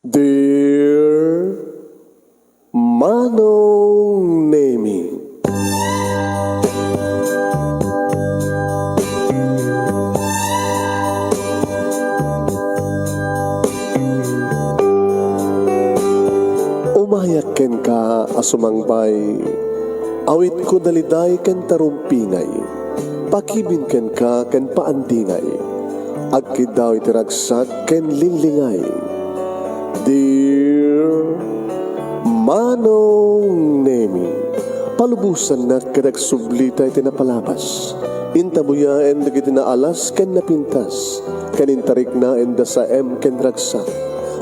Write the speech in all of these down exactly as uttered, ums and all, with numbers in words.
Dear Manong Nemi. Umayak kenka a sumangbay, awitko daliday ken tarumpingay, pakibin kenka ken paandingay, agkiddaw iti ragsak ken linglingay. Dear Manong Nemi, palubosannak ket agsublita iti napalabas. Intabuyaen dagiti naalas ken napintas, ken intariknaenda saem ken ragsak,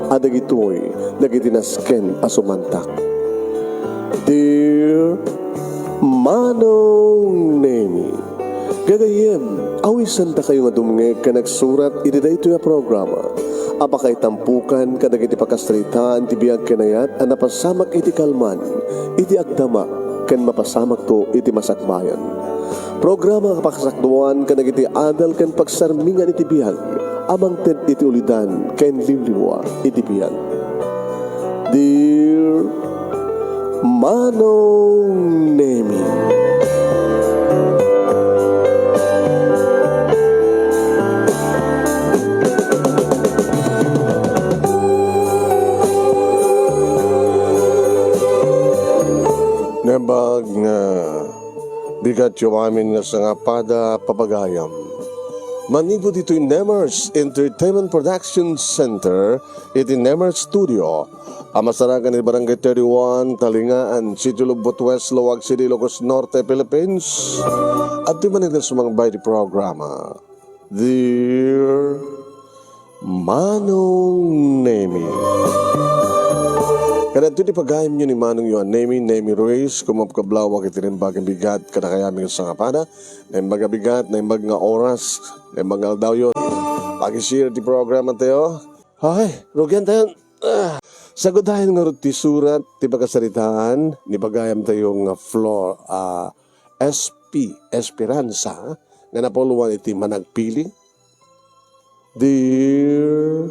a dagitoy dagiti nasken a sumantak. Dear Manong Nemi, gagayyem, awisandakayo nga dumngeg ken agsurat iti daytoy a programa a pakaitampukan kadagiti pakasaritaan ti biag ken ayat a napasamak iti kalman, iti agdama, ken mapasamakto iti masakbayan. Programa nga pakasakduan kadagiti adal ken pagsarmingan iti biag a mangted iti ulidan ken liwliwa iti biag. Dear Manong Nemi. Naimbag nga bigat yo amin nga sangapada, papagayam. Manipud ditoy Nemers Entertainment Production Center, iti Nemers Studio, a masarakan iti Barangay thirty-one, Talingaan, Sitio Lobbot West, Laoag City, Ilocos Norte, Philippines. Adtoy manen nga sumangbay ti programa, Dear Manong Nemi. Kadagitoy ti pagayamyo ni manongyo a Nemi, Nemi Ruiz, kumapkablawak iti naimbag nga bigat kadakayo amin nga sangapada, naimbag nga bigat, naimbag nga oras, naimbag nga aldawyo. Paki-share ti programa tayo. Ay, rugian tayo. Ah, sagudayen ngarud ti surat ti pakasaritaan ni pagayamtayo nga Flor, ah, S P Esperanza nga napuloan iti managpili. Dear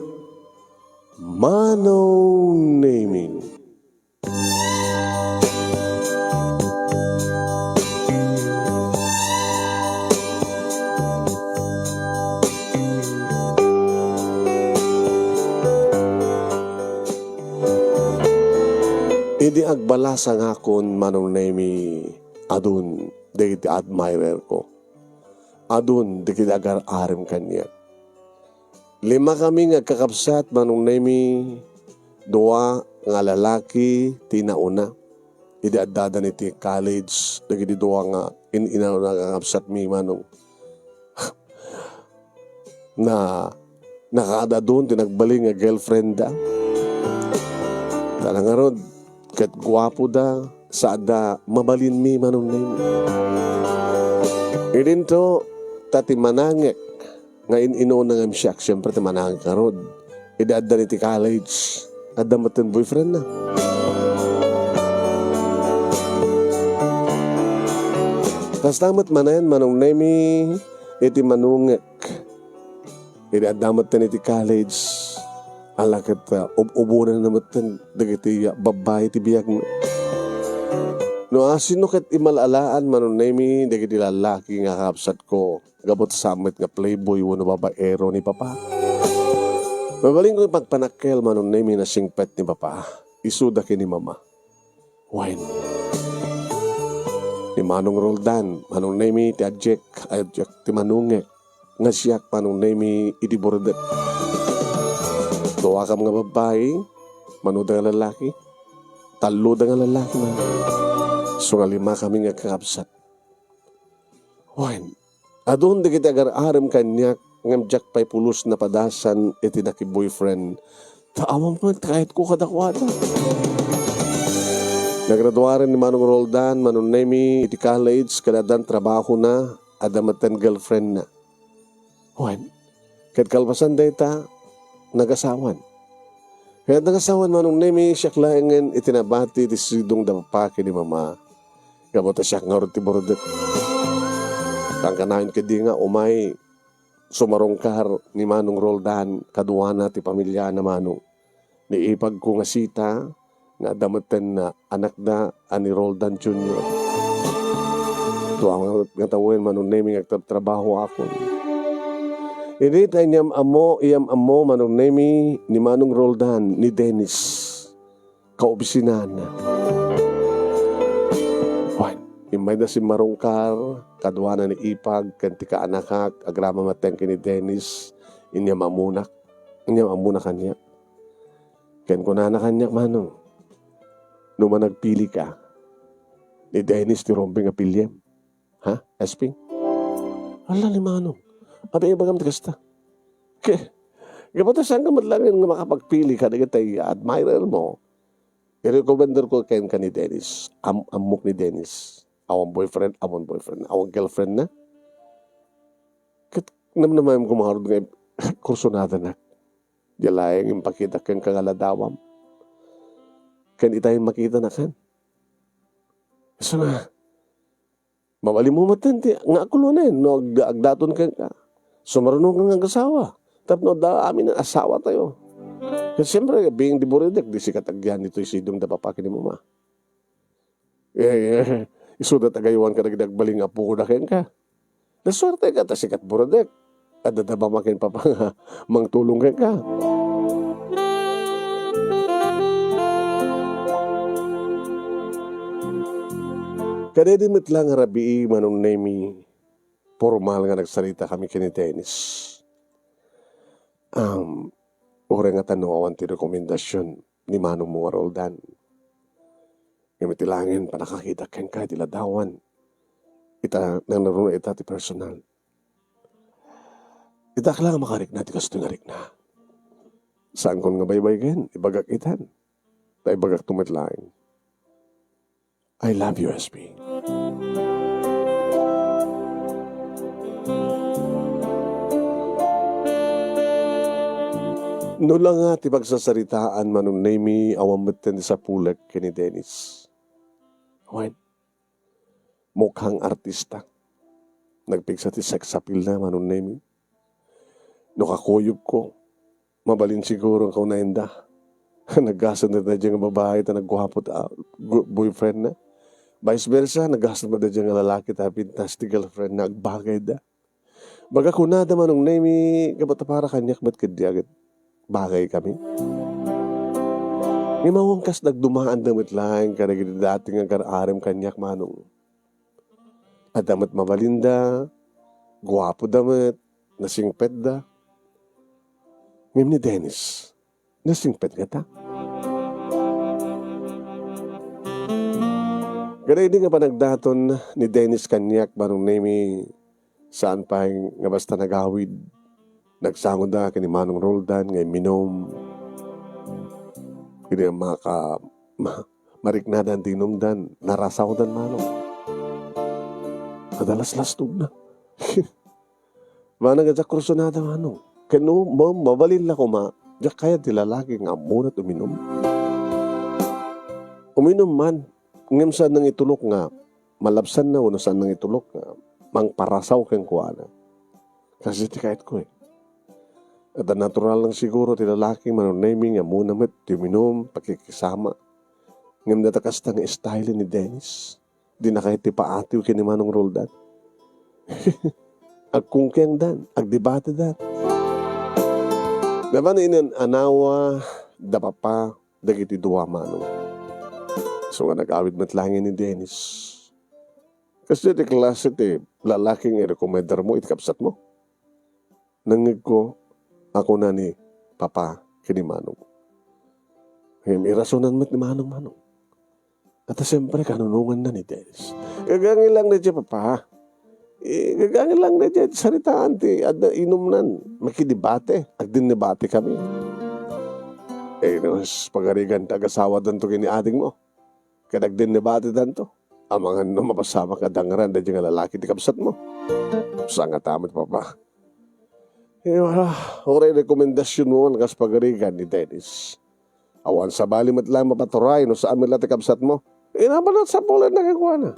Manong Nemi. Idi agbalasangakon, Manong Nemi, adun dagiti admirer ko. Adun dagiti agar-arem kaniak. Lima kami nga agkakabsat, Manong Nemi, dua nga lalaki ti nauna. Idi addadan iti college, dagiti dua nga in-, inauna nga kakabsatmi, Manong. Na, nakaadadun ti nagbalin nga girlfriend da. Tana ngarud, ket guapo da, sada mabalinmi, Manong Nemi. Idinto, ta ti manangek nga in-inuna ngem siak, siyempre, ti manangek ngarud. Idi addan iti college, adda metten boyfriend na. Kasta met manen, Manong Nemi, iti manungek. Idi adda metten iti college, ala ket, ah, ub-ubonan na metten dagiti, ah, babbai ti biagna. No, ah, sino ket imala-alaan, Manong Nemi, dagiti lalaki nga kakabsatko, gapu ta saan met nga playboy wenno babaero ni Papa? Mabalinko ipagpanakkel, Manong Nemi, nasingpet ni Papa, isuda ken ni Mama. Wen, ni Manong Roldan, Manong Nemi ti adiak, adiak ti manungek, nga siak, Manong Nemi, iti burdek. Duakam nga babbai, manoda nga lalaki, talloda nga lalaki man. So nga lima kami nga kakabsat. Wen, adun dagiti agar-arem kaniak ngem diak pay pulos napadasan iti nakiboyfriend. Ta awan met kayatko kadakuada. Nagraduaren ni Manong Roldan, Manong Nemi, iti college, ket addan trabahona, adda metten girlfriendna. Wen, ket kalpasan dayta, nagasawan. Ket nagasawan, Manong Nemi, siak laengen iti nabati ti sidong da Papa ken ni Mama. Gapu ta siak ngarud ti burdek. Kankanayon ketdi nga umay sumarungkar ni Manong Roldan kaduana ti pamiliana, Manong. ni ipagko nga Sita, nga adda metten nga anakda a ni Roldan Junior. Tua nga tawen, Manong Nemi, nga agtrabtrabahoakon. Idi ta inyam-ammo, iyam-ammo, Manong Nemi, ni Manong Roldan, ni Dennis, kaopisinana. Wen, immayda simmarungkar, kaduana ni Ipag, ken ti kaanakak, agrama metten ken ni Dennis, inyam-ammonak, inyam-ammona kaniak. Ken kunana kaniak, Manong, "No managpilika, ni Dennis ti rumbeng a piliem. Ha, S P?" Ala ni Manong, "Abi, ibagam ti kasta." Ke, gapu ta saanka met laeng nga makapagpili kadagiti admirer mo, i-recommender ko kenka ni Dennis. Am-, ammok ni Dennis. Awan boyfriend, awan boyfriend, awan girlfriend na. Ket namnamaem ko ngarud nga ib-, kursunadanak. Dia laeng impakitak kenka nga ladawam. Ken ita makitana ken. Isu nga, mabalinmo met ti nga akulonen no ag-, agdaton kenka. Sumaruno nga agasawa. Tapno adda amin a asawa tayo. Ket siyempre, being di Buridek, di sikat agyan ditoy sidong da papa ken ni mama. Eh, eh, isuda tagaywan kadagiti agbalin nga apoda kenka. Nasuerteka ta sikat Buridek. Adda da mama ken papa nga mangtulong kenka. Kadaydi met la nga rabii, Manong Nemi, pormal nga nagsaritakami ken ni Dennis. Um, uray ngata no awan ti rekomendasion ni manongmo nga Roldan. Ngem iti laengen, pannakakitak kenka iti ladawan. Ita, nangruna ita ti personal. Ita la nga makarikna ti kastoy nga rikna. Saankon nga baybay ken ibagak itan. Ta ibagakto met laeng. I love you, S P. No la nga ti pagsasaritaan, Manong Nemi, awan metten ti sapulek ken ni Dennis. Wen, mukhang artista. Nagpigsa ti sex appeal na, Manong Nemi. No kakuyogko, mabalin siguro nga kunaenda. Naggasat met daydiay nga babai ta nagguapo ta, gu-, boyfriend na. Vice versa, naggasat met daydiay nga lalaki ta pintas ti girlfriend na, agbagayda. Baga kunada, Manong Nemi, gapu ta para kaniak met ketdi a ket bagaykami. Ngem awan kas nagdumaanda met laeng kadagiti dati nga agar-arem kaniak, Manong. Adda met mabalinda, guapoda met, nasingpetda. Ngem ni Dennis, nasingpet ngata. Kadaydi nga panagdaton ni Dennis kaniak, Manong Nemi, saan pay nga basta nagawid. Nagsangoda ken ni Manong Roldan nga imminum. Idi maka-, ma-, mariknadan ti inumdan, narasawdan, Manong. Adda laslastogna. Manang, diak kursunada, Manong. Ken no, ma-, mabalin la koma, diak kayat ti lalaki nga ammona ti uminum. Uminum man, ngem saan nangitulok nga malabsanna wenno saan nangitulok nga mangparasaw kenkuana. Kasi ti kayatko, eh. Adda natural lang siguro ti lalaki, Manong Nemi, nga ammona met ti uminum, pakikisama. Ngem data kasta nga style ni Dennis. Dina kayat ti paatiw ken ni Manong Roldan. Agkungkengdan, agdebatedan. Napan inan-anawa da papa dagiti dua, Manong. So nga nag-awid met laeng ni Dennis. Kasdi ti klase ti lalaki nga irekomendarmo iti kabsatmo? Nangngegko a kuna ni Papa ken ni Manong. Ngem irasonan met ni Manong, Manong. Ata siempre, kanunonganna ni Dennis. Gagangi lang daydiay, Papa. Eh, gagangi lang daydiay saritaan ti adda inumnan. Makidebate. Agdinnebatekami. Eh, no, pagarigan ta agasawadanto ken ni adingmo. Ket agdinnebatedanto. Amangan no mapasamak a dangran daydiay nga lalaki ti kabsatmo. Sangata met, Papa. Eh, wala. Uray rekomendasionmo man kas pagarigan ni Dennis. Awan sabali met la mapaturay no saan met la ti kabsatmo. Inapana sapulenna kenkuana.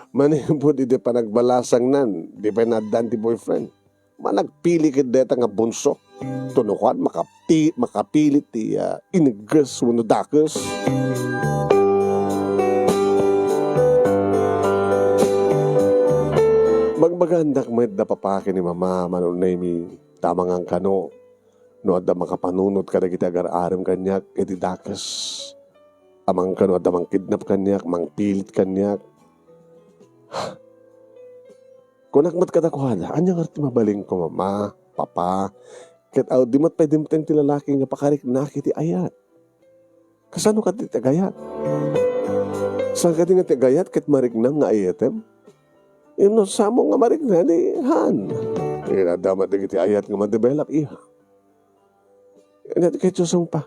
Manipud iti panagbalasangnan, di pay naaddan ti boyfriend. Managpili ket dayta nga bunso. Tunukan, makapti-, makapilit ti, ah, inigges wenno dakes. Bagbagaandak met da papa ken ni mama, Manong Nemi, ta amangan kano no adda makapanunot kadagiti agar-arem kaniak iti dakes. Amangan kano adda mangkidnap kaniak, mangpilit kaniak. Kunak met kadakuada, "Ania ngarud ti mabalinko, mama, papa? Ket aw, di met pay dimteng ti lalaki nga pakariknak iti ayat. Kasano kadi ti agayat? Saan kadi nga ti agayat ket mariknam nga ayatem? Inno samo nga marikna, di haan." Inadda met dagiti ayat nga madevelop, iha. Ket ti Dios pa.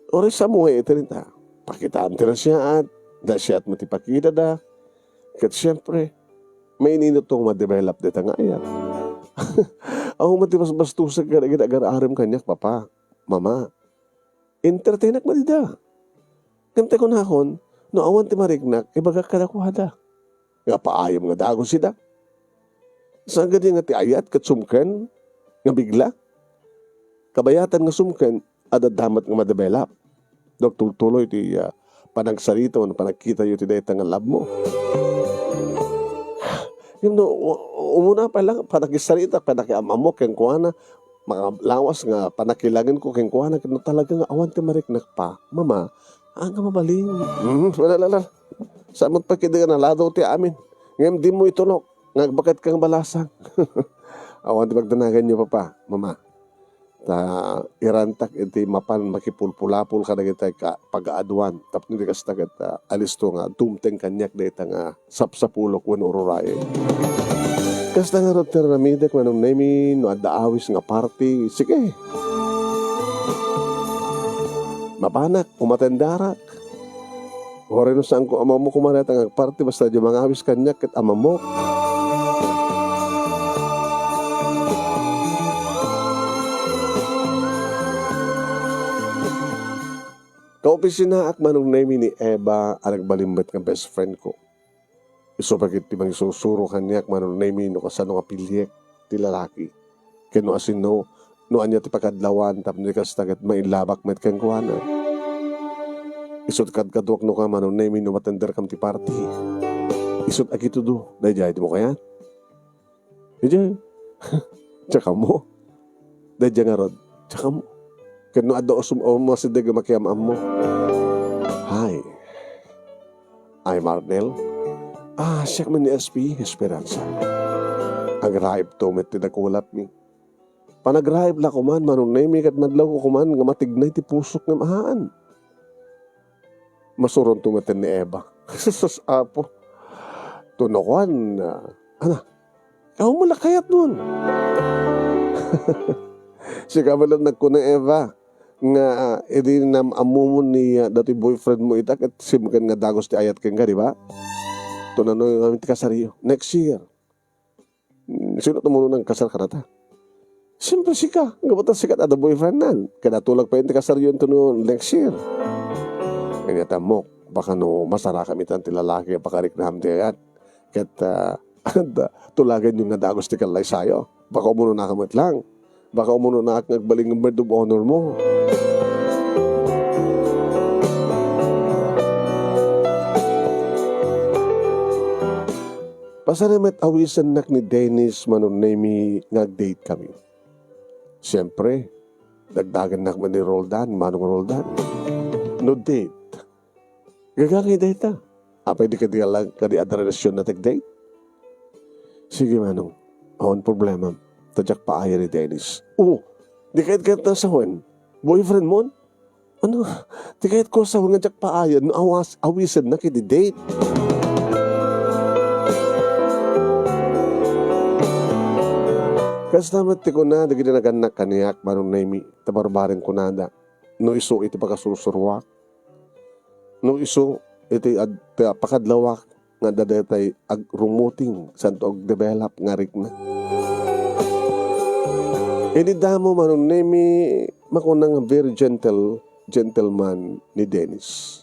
Uray samo nga iti rita. Pakitaan ti nasiaat, nasiaat met ti pakidada. Ket siempre, maininut to nga madevelop dita nga ayat. Awan met ti basbastusek kadagiti agar-arem kaniak, papa, mama. Entertainak met ida. Ngem ti kunakon, no awan ti mariknak, ibagak kadakuada. Nga paayam nga dagus ida. Saan kadi nga ti ayat ket sumken nga bigla? Kabayatan nga sumken, adda met nga madevelop. Nagtultuloy ti, ah, panagsarita wenno panagkitayo ti dayta nga love mo. Ngem no, u-, umuna pa lang, panagsarita, panakiam-ammo kenkuana, makalawas nga panakilangenko kenkuana, ket no talaga nga awan ti mariknak pa, mama, haan nga mabalin. Hmm, wala, wala, wala. Saan met pay kadi nga naladaw ti amin. Ngem dimo itunok nga agbaket kang balasang. Awan ti pagdanaganyo, papa, mama. Ta irantak iti mapan makipulpulapol kadagiti ka-, pagaaduan. Tapno di kasta ket, ah, alisto nga dumteng kaniak dayta nga sapsapulok wenno ururayen. Kasta ngarud ti aramidek, Manong Nemi, no adda awis nga party, sige. Mapanak, umatendarak. Uray no saanko a mammok koma dayta nga agparty, basta diyo mangawis kaniak ket a mammok. Kaopisinaak, Manong Nemi, ni Eva a nagbalin met nga best friend ko. Isu pay ket ti mangisusuro kaniak, Manong Nemi, no kasano nga piliek ti lalaki. Ken no asino, no ania ti pakadlawan, tapno di kasta ket mailabak met kenkuana. Isut' kadkaduak no ka, Manong Nemi, no matenderkam ti party. Isut' agitudo, daydiay ti mo kayat? Idiay, tsaka mo. Daydiay ngarud, tsaka mo. Ket no adda usum-, umasideg a makiam-ammo. Hi. Ay, Marnel. Ah, siak man ni S P Esperanza. Agraibto met ti dakulapmi. Panagraib la koman, Manong Nemi, ket madlawko koman nga matignay ti pusok ngem haan. Masuronto met ni Eva. Sus, Apo. Tunokan, ah, ana, kawan mo la kayat nun. Sika met la nagkuna, Eva, nga, ah, idi nam-, ammomon ni, ah, datoy boyfriend mo ita, ket simken nga dagus ti ayat kenka, di ba? Tunano nga ti kasaryo. Next year. Mm, sino ti umuna nga agkasar kadata? Siyempre, sika. Gapu ta sika ti adda boyfriend-nan. Ket atulag pay ti kasaryo inton next year. Kanya tamok, baka no masarakam itan ti lalaki a pakariknam ti ayat. Ket, ah, tulaganyo nga dagus ti kallaysayo. Baka umunonakam met lang. Baka umunonakam nga agbalin nga maid of honor mo. Pasaram met awisennak ni Dennis, Manong Nemi, nga ag-date kami. Siyempre, dagdagennak met ni Roldan, Manong Roldan. No date, gagangay dayta. Apay di kadi alang kadi adda relasyon na ti ag-date? Sige, Manong. Awan problema. Ta diak paayen ni Dennis. Oh, di kayat kayat na sawen? Boyfriend mon? Ano? Ti kayat ko sa nga diak paayan no awas, awisennak iti date. Kasta met ti kuna dagiti nagannak kaniak, Manong Nemi, ta barbareng kunada, no isu iti pakasursuruak, no isu iti ad-, ti pakadlawak, nga adda daytay agrumuting, santo agdevelop nga rikna. Idi damo, Manong Nemi, makuna nga very gentle, gentleman ni Dennis.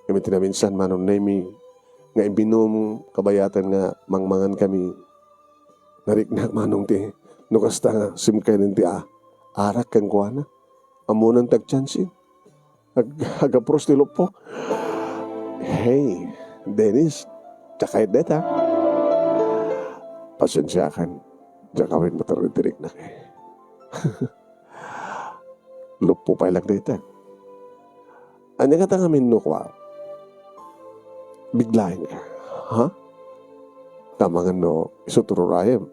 Kami ti naminsan, Manong Nemi, nga ibinum kabayatan nga mangmangan kami. Nariknak, Manong, ti No kasta nga, simkanen ti a-, arak kenkuana. Ammonan ti agtiansin. Ag-, agapros ti luppo. "Hey, Dennis, diak kayat dayta. Pasiensiakan, diak awen maturog ti riknak, eh." Luppo pay lang dayta. Ania ngata ngamin no kua, biglaenka? Ha? Amangan no isu ti ururayem,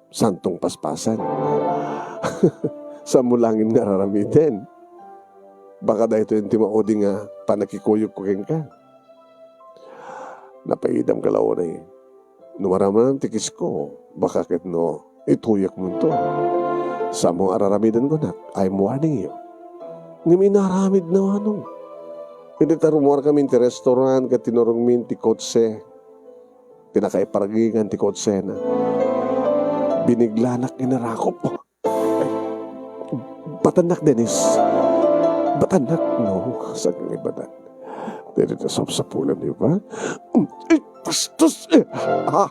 saanton paspasen. Saanmo laengen nga ar-aramiden. Baka daytoyen ti maudi nga pannakikuyogko kenka. Napaidamka la unay. No maramnam ti kisko, baka ket no ituyekmonto. Saanmo nga ar-aramiden kunak, I'm warning you. Ngem inaramidna, manong. Idi ta rummuarkami iti restaurant ket tinurongmi ti kotse, ti nakaipargingan ti kotsena, biniglanak inarakop. Ay, batannak, Dennis. Batannak, no, saanka nga ibatan. Daytoy ti sapsapulanmi ba? Mm, ay, bastos, eh. Ah,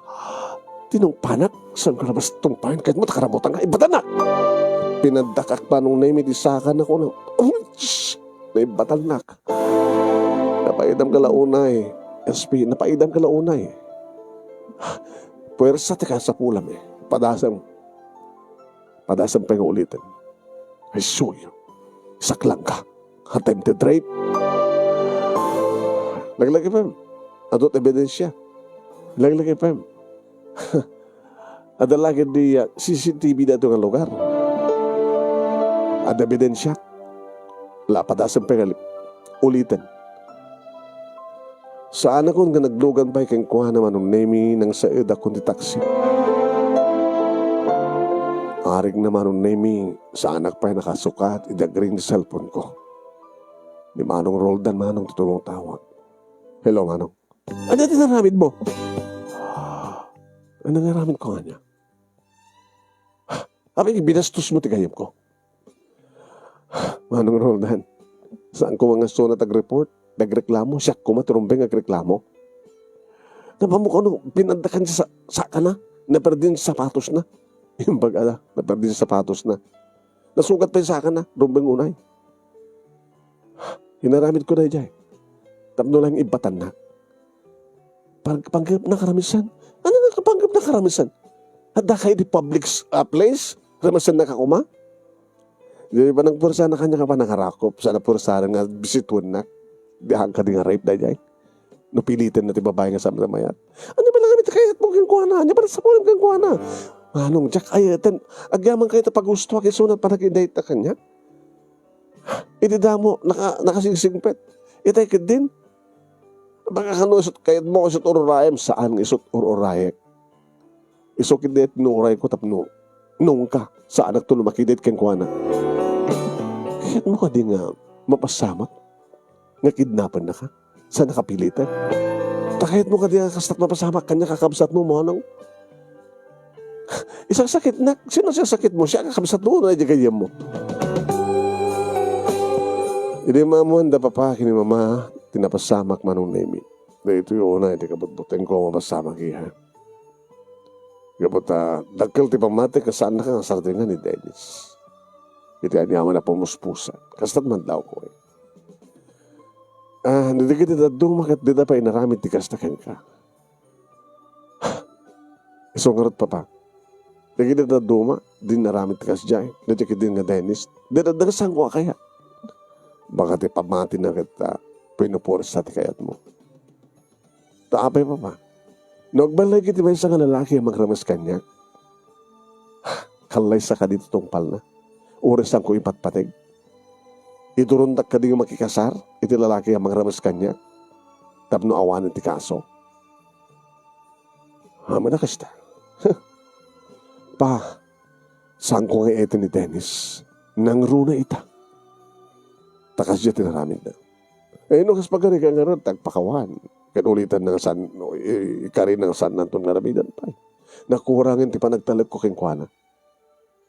tinungpanak, saanka nga basta tungpaen, kayatmo ta karabutan nga ibatannak. Pinaddakak manong Nemi ti sakana, kuna. Uch! Naibatannak. Napaidamka la unay, S P, napaidamka la unay. Puwersa ti kasapulam, eh. Padasem. Padasem pay nga uliten. Ay, suyo. Saklangka. Attempted rape. Laglagipen. Adu ti ebidensia. Laglagipen. Adda la ketdi, ah, C C T V daytoy nga lugar. Adda ebidensia. La, padasem pay nga uliten. Saanakon nga naglugan pay kenkuana, manong Nemi, nangsaedakon ti taksi. Arigna, manong Nemi, saanak pay nakasukat idi agring ti cellphone ko. Ni Manong Roldan, manong, ti tumawag. Hello, manong. Ania ti naramidmo? Ania nga aramidko, ania? Apay binastosmo ti gayyemko? Manong Roldan, saan koma nga isuna ti agreport, ti agreklamo, siak koma ti rumbeng nga agreklamo. Napammok, ano, pinaddakan ti sa-, sakana, naperdin ti sapatosna. Imbag a, naperdin ti sapatosna. Nasugat pay ti sakana, rumbeng unay. Inaramidko daydiay. Tapno laeng ibatannak. Pang-, panggepna karamisan. Ania nga panggepna karamisan? Addaka idi public s-, ah, place? Ramisennak a koma? Di ba nagpuersanak kaniak a panangarakop, sa napuersanak nga bisituennak? Di awan kadi nga rape daydiay? No pilitenna ti babai nga saan a mayat. Ania ba laeng ti kayatmo kenkuana? Ania ba sapulem kenkuana? Manong, diak kayatan. Agyamankayo ta pagustoak isuna panagidayta kaniak. Iti damo, naka-, nakasingsingpet. Itay keddin. Baka kano isut kayatmo, isut ururayem, saan nga isut ururayek. Isu ketdi ti inuray ko tapno nungka, saanak to no makidit kenkuana. Kayatmo kadi nga mapasamak nga kidnapennaka? Saan a kapilitan? Ta kayatmo kadi nga kasta ti mapasamak kaniak a kabsatmo, manong? Isaksakitnak? Sino saksakitmo? Siak a kabsatmo wenno daydi gayyemmo? Idi maammoanda, papa, ken ni mama, ti napasamak, manong Nemi. Daytoy unay ti kabutbutengko a mapasamak, iha. Gapu ta dakkel ti pammatik a saannaka nga sardinga ni Dennis. Iti aniaman a pamuspusan, kasta ti mandawko, eh. Ah, dagiti dadduma ket dida pay inaramid ti kasta kenka. Isu ngarud, papa. Dagiti dadduma, di inaramid ti kasdiay. Dagiti keddin nga Dennis, dida, dida sanko a kayat. Baka ti pammatina ket, ah, pinupuersa ti kayatmo. Ta apay, papa, no agballeg iti maysa nga lalaki a mangrames kaniak, kallaysa kadi ti tungpalna? Uray saanko ipatpateg? Idurondak kadi nga makikasar iti lalaki a mangrames kaniak tapno awanen ti kaso? Amin a kasta. Pa, saanko nga iyay ni Dennis. Nangruna ita. Ta kasdiay ti inaramidna. Eh, no kas pagari ka ngarud, ti agpakawan. Ket ulitan nga saan, no, i-, ikari nga saannanton nga aramidan pay. Nakurangen ti panagtalekko kenkuana.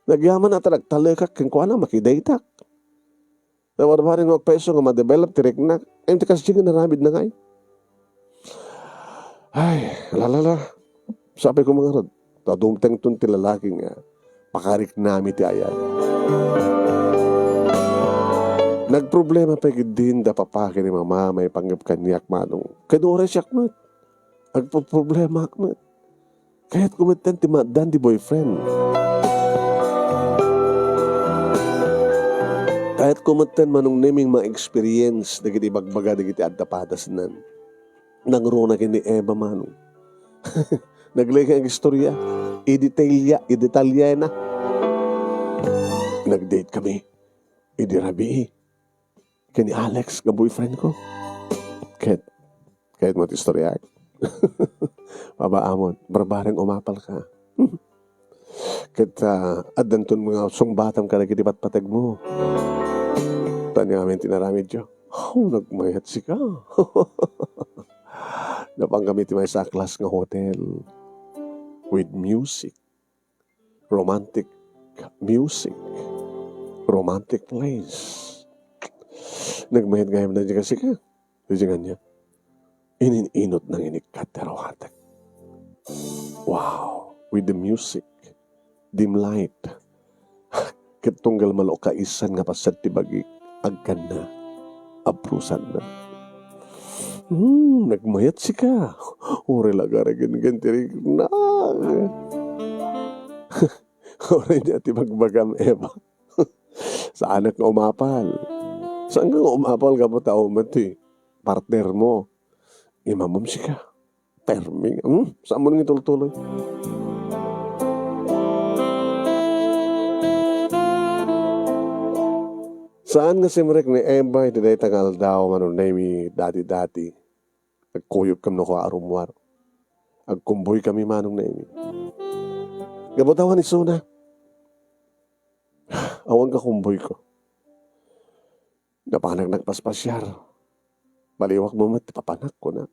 Nagyaman a ta nagtalekak kenkuana, makidaytak. Nawarwari nga agpayso nga ma-develop ti riknak. Ay, ti kasdiay nga inaramidna ngay. Ay, lalala. Sapay ko ngarud, ta dumtengton ti lalaki nga pakariknami ti ayat. Nagproblema pay ketdin da papa ken ni mama maipanggep kaniak, Manong. Ken uray siak met. Agpoproblemaak met. Kayatko metten ti maaddan ti boyfriend. Kayatko metten, Manong Neming, ma-experience dagiti ibagbaga dagiti adda padasnan. Nangruna ken ni Eva, Manong. Naglaing nga agistorya. Idetailya, idetalyana. Nag-date kami idi rabii ken ni Alex nga boyfriend ko. Ket, kayatmo ti istoryak? Abaamon, barbareng umapalka. Ket, ah, addanton nga sungbatam kadagiti patpategmo. Ania ngamin ti inaramidyo? Oh, nagmayat sika. Napan kami ti maysa a class nga hotel with music, romantic music, romantic place. Nagmayat gayam na di kasika. Di nga niya. Inin-inot nang inikkat ti aruatek. Wow! With the music, dim light. Ket tunggal malukaisan nga paset ti bagik, agkanna, abrusanna. Hmm, nagmayat sika. Uray la garagen-gen ti riknak. Uray niya ti bagbagam, Eva. Saanak nga umapal. Saan nga umapal gapu ta umet ti partner mo? Imamom sika. Permi. Hmm? Saan mo nang itultuloy? Saan nga simrek ni Eva iti dayta nga aldaw, Manong Nemi, dati-dati. Agkuyog kami no kua a rummuar. Agkumboy kami, Manong Nemi. Gapu ta awan isuna. Awan kakumboy ko. Napanak nagpaspasiar. Baliwak mo met ti papanak, kuna.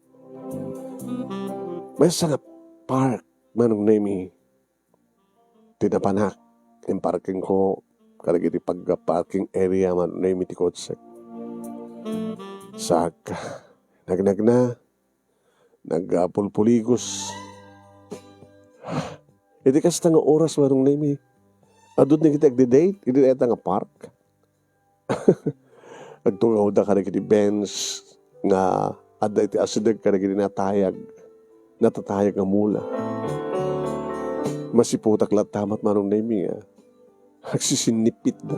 Maysa nga park, Manong Nemi, ti napanak. Imparking ko kadagiti pagga-parking area, Manong Nemi, ti kotsek. Sak, nagnagna, nagpulpuligos. Iti kasta nga oras, Manong Nemi, adu dagiti agdi-date iti dayta nga park. Agtugawda kadagiti bench nga adda iti asideg kadagiti natayag, natatayag nga mula. Masiputak latta met, Manong Nemi, nga agsisinnipitda.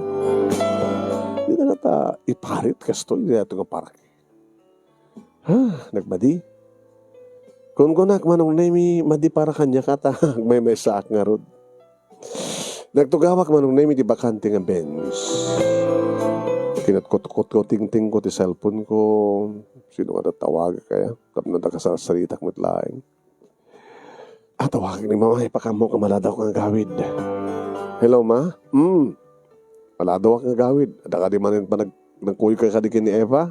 Dina ngata iparit kastoy dayta nga parke. Ha, nagmadi. Kunkunak, Manong Nemi, madi para kaniak ta agmaymaysaak ngarud. Nagtugawak, Manong Nemi, ti bakante nga bench. Kinatkutkotko, tingtingko ti cellphone ko. Sino nga tatawag kaya? Tapno nakasarsaritak met laeng. Ah, tawagak ni Mama, ipakammo ka, maladawak nga agawid. Hello, Ma? Hmm. Maladawak nga agawid. Adda kadi manen pa nag-, nagkuyog ka kadi ken ni Eva?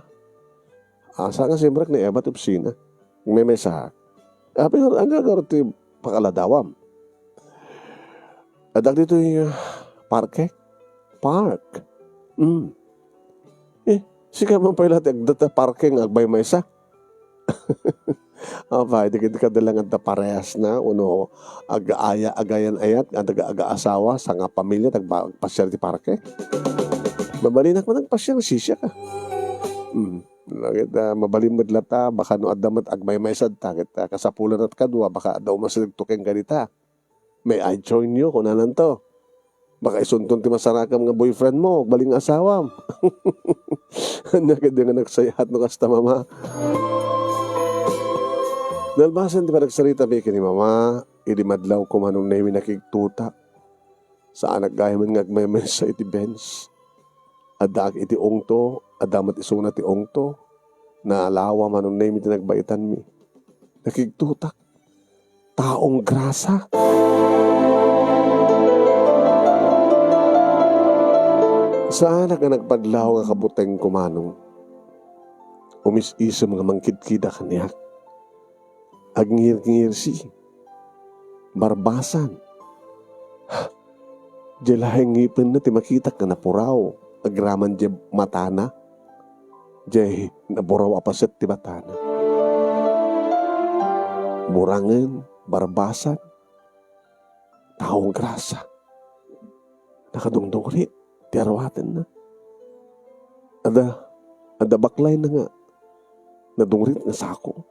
Asa nga simrek ni Eva ti opisina? Agmaymaysa. Apay, ania nga ti pakaladawam? Adda ditoy, ah, parke? Park. Hmm. Eh, sika man pay la ti agda ta parke nga agmaymaysa. Apay, di kadi kada lang adda parehas na, uno, aga-aya, agayan-ayat, aga-, aga-asawa, sangapamilya, tagpa-, agpasiar ti parke. Mabalinak man agpasiar, sisiak. Hmm. Ket, ah, mabalin met latta, baka no adda met agmaymaysa ta, ket, ah, kasapulan at kadua, baka adda umasideg to ken kadita. "May I join you?" kunananto. Baka isunton ti masarakam nga boyfriend mo, agbalin nga asawam. Ania ketdi nga nagsay-at no kasta, Mama? Nalpasen ti panagsaritami ken ni Mama, idi madlaw ko, Manong Nemi, nakigtutak. Saanak gayam nga agmaymaysa iti bench. Addaak iti ungto, adda met isuna ti ungto. Naalawa, Manong Nemi, ti nagbaitanmi. Nakigtutak. Taong grasa. Saanak nga nagpadlaw nga kabutengko, Manong. Umis-isem nga mangkidkida kaniak. Agngirngirsi. Barbasan. Diay laeng ngipenna ti makitak nga napuraw agraman diay matana. Diay napuraw a paset ti matana. Burangen, barbasan, taong grasa. Nakadungdungrit ti aruatenna. Adda, adda baklayna nga nadungrit nga sako.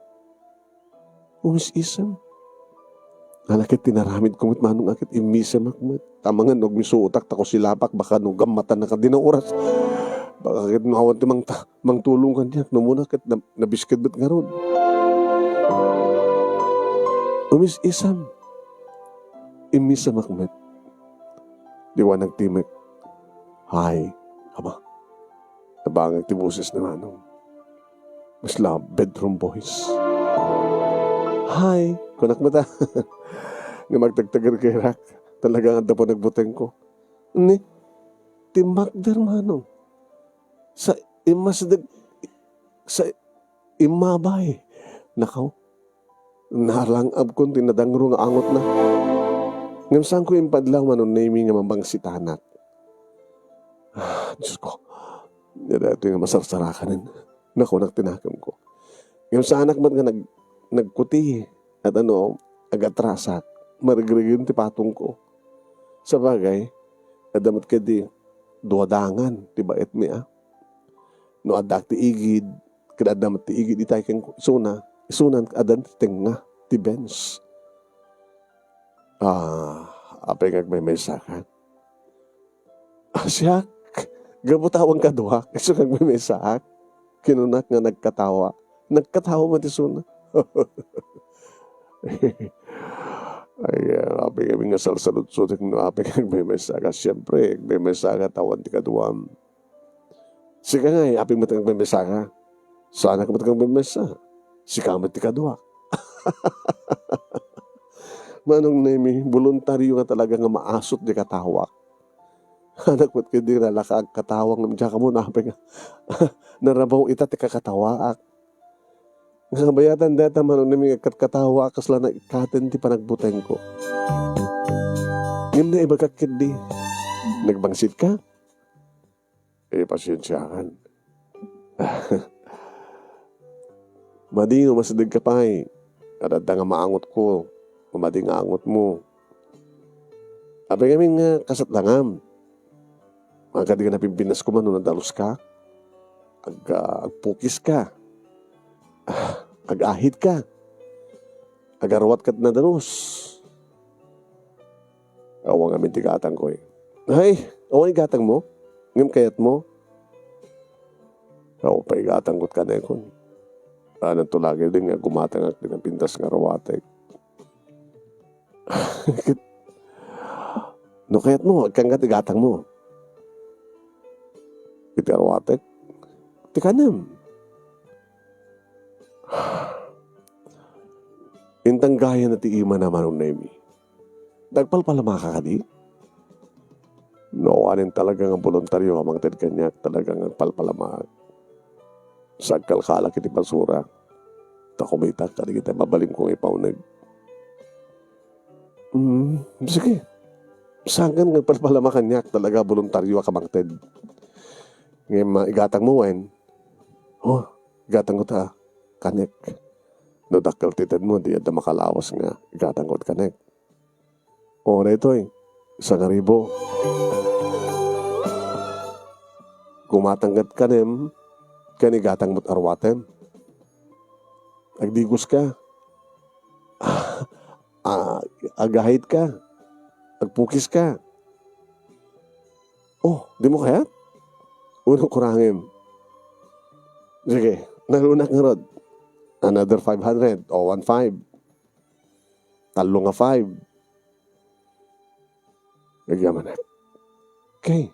Umis-isem. Ala ket tinaramidko met, Manong, a ket immisemak met. Amangan no agmisuotak, ta kusilapak, baka no gammatannaka, dina oras. Baka ket no awan ti mangta-, mangtulong kaniak, no umuna ket na-, nabisked met ngarud. Umis-isem. Immisemak met. Di ko nagtimek. Hay, ama. Nabangag ti boses ni Manong. Masla bedroom voice. "Hi," kunak met a. Nga magtagtagergerak. Talaga nga adda panagbutengko. Ni, timmakder, Manong. Sa immasideg, sa immabay. Nakaw, nalang-abkon ti nadangro nga angotna. Ngem saanko impadlaw, Manong Nemy, nga mabangsitanak. Ah, Diyos ko, daytoy nga masarsarakanen. Nakunak ti nakemko. Ngem saanak met nga nag-, nagkuti, ket ano, agatrasak, marigrigin ti patongko. Sabagay, adda met kadi dua dangan ti baetmi a. No addaak ti igid, ket adda met ti igid itay ken isuna, isunan addan ti tengnga, ti Benz. Ah, apay nga agmaymaysakan? Ah, siak, gapu ta awan kaduak, isu nga agmaymaysaak. Kinunak nga nagkatawa. Nagkatawa met isuna. Ay, ah, apay ngamin nga salsalutsotek no apay nga agmaymaysaka. Siempre, agmaymaysaka ta awan ti kaduam. Sika ngay, apay met nga agmaymaysaka? Saanak met nga agmaymaysa. Sika met ti kaduak. Manong Nemy, boluntario nga talaga nga maasut diay katawak. Anak met kadi nalaka agkatawa ngem diak ammo no apay nga narabaw ita ti kakatawaak. Nga kabayatan dayta, Manong Nemy, nga agkatkatawaak kasla naikkaten ti panagbutengko. Ngem naibagak ketdi, nagbangsitka? Eh, pasiensiakan. Madi no masidegka pay, adda nga maangotko, no madi nga angotmo. Apay ngamin nga kasatdangam? Mangkadi ka napimpinas koma no nadaluska? Ag-, ah, agpukiska? Ah, agahidka? Agaruat ket nadalus? Awan ngamin ti gatangko, eh. Ay, awan igatangmo? Ngem kayatmo? Awan pay igatangko ket kanekon. Ananto laeng nga gumatangak ti napintas nga aruatek. No kayatmo, agkanka ti gatangmo. Iti aruatek, ti kanem. Intang gayana ti imana, Manong Nemy. Nagpalpalamaka kadi? No awanen talaga nga boluntario a mangted kaniak, talaga nga agpalpalamaak. Sa agkalkalak iti basura, ta kumitak kadagiti mabalinko nga ipauneg. Mm, sige. Saan nga agpalpalama kaniak, talaga boluntario a mangted. Ngem, ah, igatangmo wen? Oh, igatangko ta, kanek. No dakkel ti tedmo, di adda makalawas nga igatangko kanek. O, daytoy, sangaribu. Gumatang ket kanem, ken igatang met aruatem. Agdigoska. Ah, agahidka. Agpukiska. Oh, dimo kayat? Uno kurangem. Sige, nalunak ngarud. Another five hundred o one five. Tallo nga five. Agyamanak. Okay.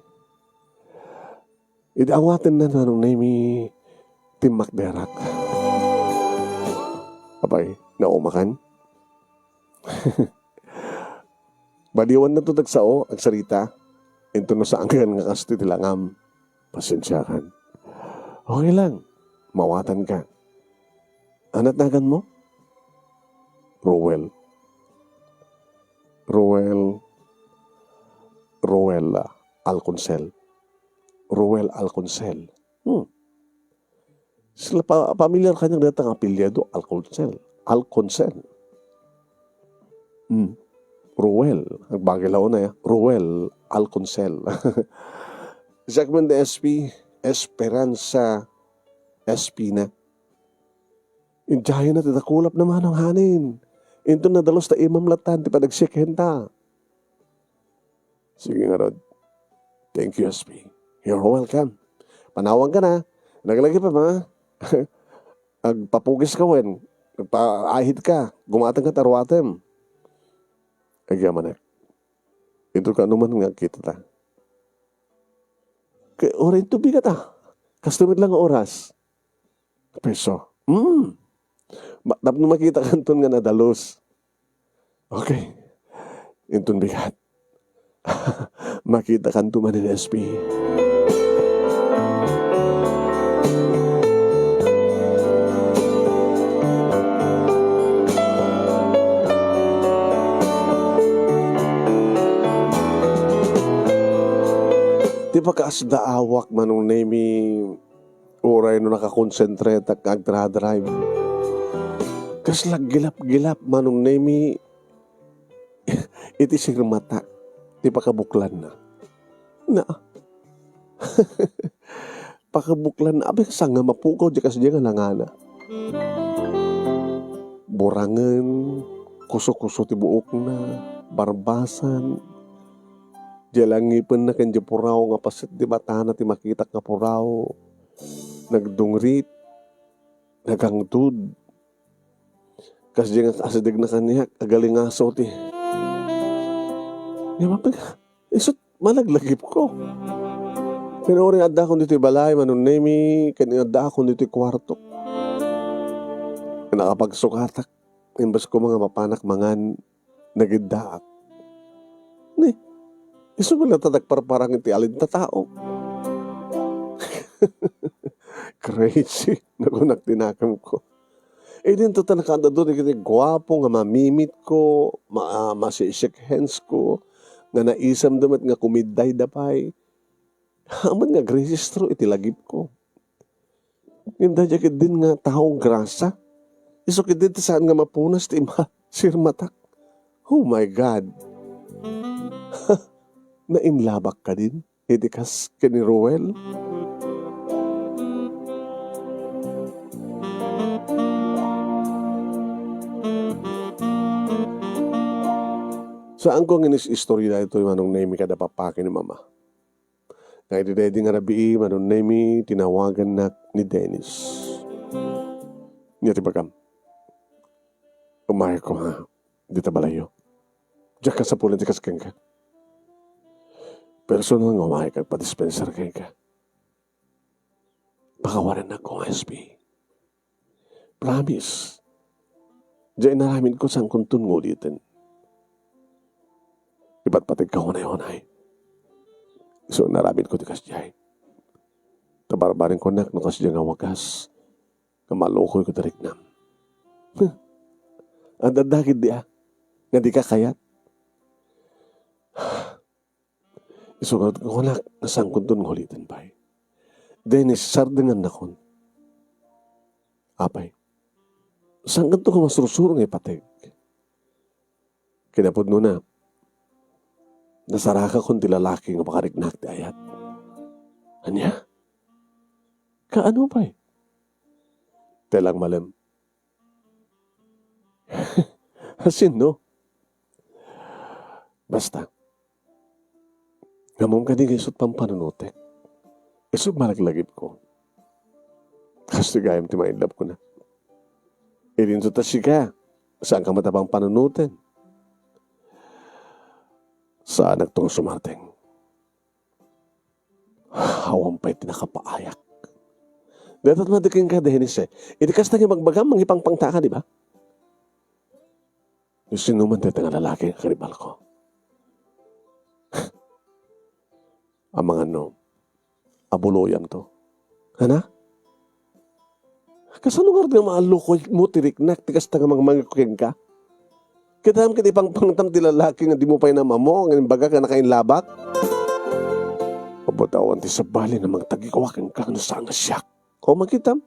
Idi awatenna, Manong Nemy, timmakderak. Apay, naumakan? Baliwanna to tagsao, agsarita. Inton no saankan nga kasto ti langam, pasiensiakan. Okay lang, mawatanka. Ania ti naganmo? Ruel. Ruel. Ruel, ah, Alconcel. Ruel Alconcel. Hmm. Sila pa, pamilyar kaniak dayta nga apelyido, Alconcel. Alconcel. Hmm. Ruel. Agbagay la unay, ah. Ruel Alconsel. Siak man ti S P, Esperanza Espina. Idiayna ti dakulapna, manong, hanin. Inton nadalus ta imam latta ti panagsikhenta. Sige ngarud. Thank you, S P. You're welcome. Panawanka na. Naglagi pa, ma. Agpapugiska wen. Agpaahidka. Gumatangka ta ruatem. Agyamanek. Inton kaano man nga agkitata. Kay uray inton bigat, ah. Kastoy met lang nga oras. Peso. Hmm. Ma-, tapno makitakanton nga nadalus. Okay. Inton bigat. Makitakanto manen, S P. Ti pakaasdaawak, Manong Nemy, uray no nakakonsentratak nga agdra-drive. Kasla gilap-gilap, Manong Nemy, iti sirmatak ti pakabuklanna. Na. Pakabuklanna, apay, saan nga mapukaw diay kasdiay nga langana. Burangen, kuso-kuso ti buokna, barbasan. Diay la ngipenna ken diay puraw nga paset ti matana ti makitak nga puraw. Nagdungrit, nagangtud. Kasdiay nga asidegna kaniak, agalingaso ti. Ngem apay, isut' malaglagipko. Ken uray addakon ditoy balay, Manong Nemy, ken addaakon ditoy kuartok. Nakapagsukatak, imbes koma nga mapanak mangan, nagiddaak. Ni, isu met latta ti agparparang iti alintatao. Crazy, nakunak ti nakemko. Idinto ta nakaadda dagiti guapo nga mamimitko, ma-, ah, masisikhensko, nga naisamda met nga kumiddayda pay. Amin nga agresistro iti lagipko. Ngem daydiay ketdin nga tao grasa. Isu ketdin ti saan nga mapunas ti ima-, sirmatak. Oh my God! Nainlabak kadin iti kas ken ni Ruel? Saanko nga inis-istorya daytoy, Manong Nemy, kada papaki ni Mama. Nga idi daydi nga rabii, Manong Nemy, tinawagannak ni Dennis. Ania ti ibagam? Umayko, ha, dita balayyo. Diak kasapulan ti kas kenka. Personal nga umayka, agpadispensar kenka. Pakawanennakon, S P. Promise. Diay inaramidko, saankonton nga uliten. Ipatpategka unay-unay. Isu nga inaramidko ti kasdiay. Ta barbarinko, nak, no kasdiay nga wagas, nga malukoyko ti riknam. Huh. Adda dagiti, ah, nga dika kayat. Isu nga kunak, saankonton nga uliten pay. Dennis, sardengannakon. Apay, saankanto nga masursuro nga ipateg? Kinapudnona, nasarakakon ti lalaki nga makariknak ti ayat. Ania? Kaano pay? Ti langmalem. Asino? Basta, ammom kadi nga isut' pampanunotek. Isut' malaglagipko. Kastoy gayam ti mailabko na. Idinto ta sika, saanka met a pampanunoten. Saanakto nga sumarteng. Awan pay ti nakapaayak. Dayta met kenka, Dennis, eh. Iti kasta nga ibagbagam, mangipangpangtaka, di ba? No sinoman dayta nga lalaki nga karibalko. Amangan no, abuloyamto. Ana? Kasano ngarud nga maallukoymo ti riknak ti kasta nga mangmangiko kenka? Kitam ket ipangpangtam ti lalaki nga dimo pay namammo nga imbagak nga nakainlabak? Abaw, awan ti sabali nga mangtagikuak kenka no saan nga siak. O, makitam?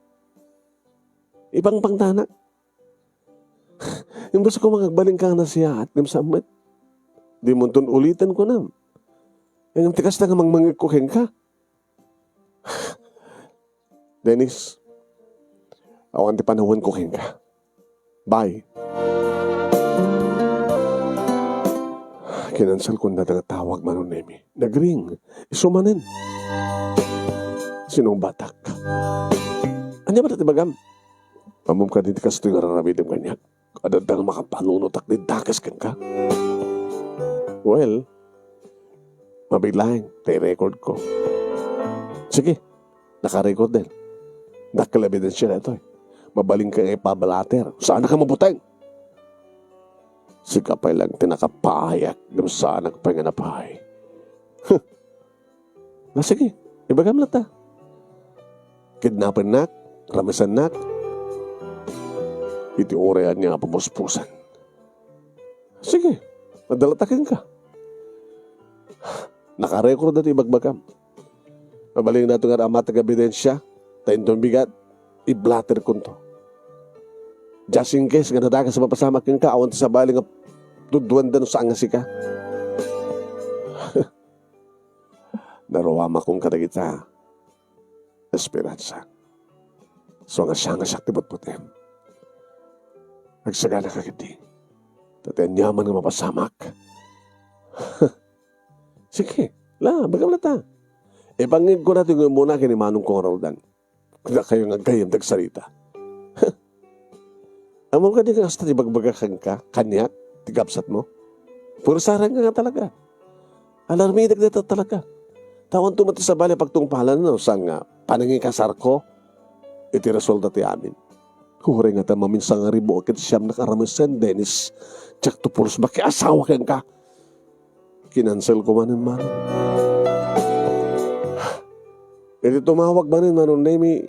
Ipangpangtanak. Imbes koma nga agbalinka nga nasiaat, ngem saan met. Dimonton uliten, kunam. Ngem ti kasta nga mangmangngegko kenka. Dennis, awan ti panawenko kenka. Bye. Kinanselko dayta nga tawag, Manong Nemi. Nagring. Isu manen. Sinungbatak. Ania met ti ibagam? Ammom kadi ti kastoy nga ar-aramidem kaniak? Adda nga makapanunotak ti dakes kenka. Well, mabiit laeng, ta i-record ko. Sige, naka-record den. Dakkel a ebidensia daytoy. Mabalinka nga ipablatter. Saanka mabuteng. Sika pay laeng ti nakapaay, ngem saanak pay nga napaay. Nga sige, ibagam latta. Kidnapennak, ramesennak. Iti uray ania nga pamuspusan. Sige, adda latta kenka. Naka-record dayta ibagbagam. Mabalinka nga ar-amateg a ebidensia, ta inton bigat, i-blatter kunto. Just in case nga nadakes a mapasamak kenka, awan ti sabali nga tudtuenda no saan nga sika. Naruamakon kadagita, Esperanza. Suangas-suangasak ti butbutem. Agsaganaka ketdi. Ta ti aniaman nga mapasamak. Sige, la, ibagam latta. Ipangngegko dayta nga immuna ken ni Manongko nga Roldan. Dakayo nga gayyem ti agsarita. Ammom kadi nga kasta ti ibagbaga kenka, kaniak, ti kabsatmo? Puersarenka nga talaga. Ar-aramidek dayta talaga. Ta awanto met ti sabali a pagtungpalan no saan nga panangikasarko iti resulta ti amin. Uray ngata maminsangaribu ket siamnak a ramesen, Dennis. Diakto pulos makiasawa kenka. Kinanselko manen, Manong. Idi tumawag manen, Manong Nemi,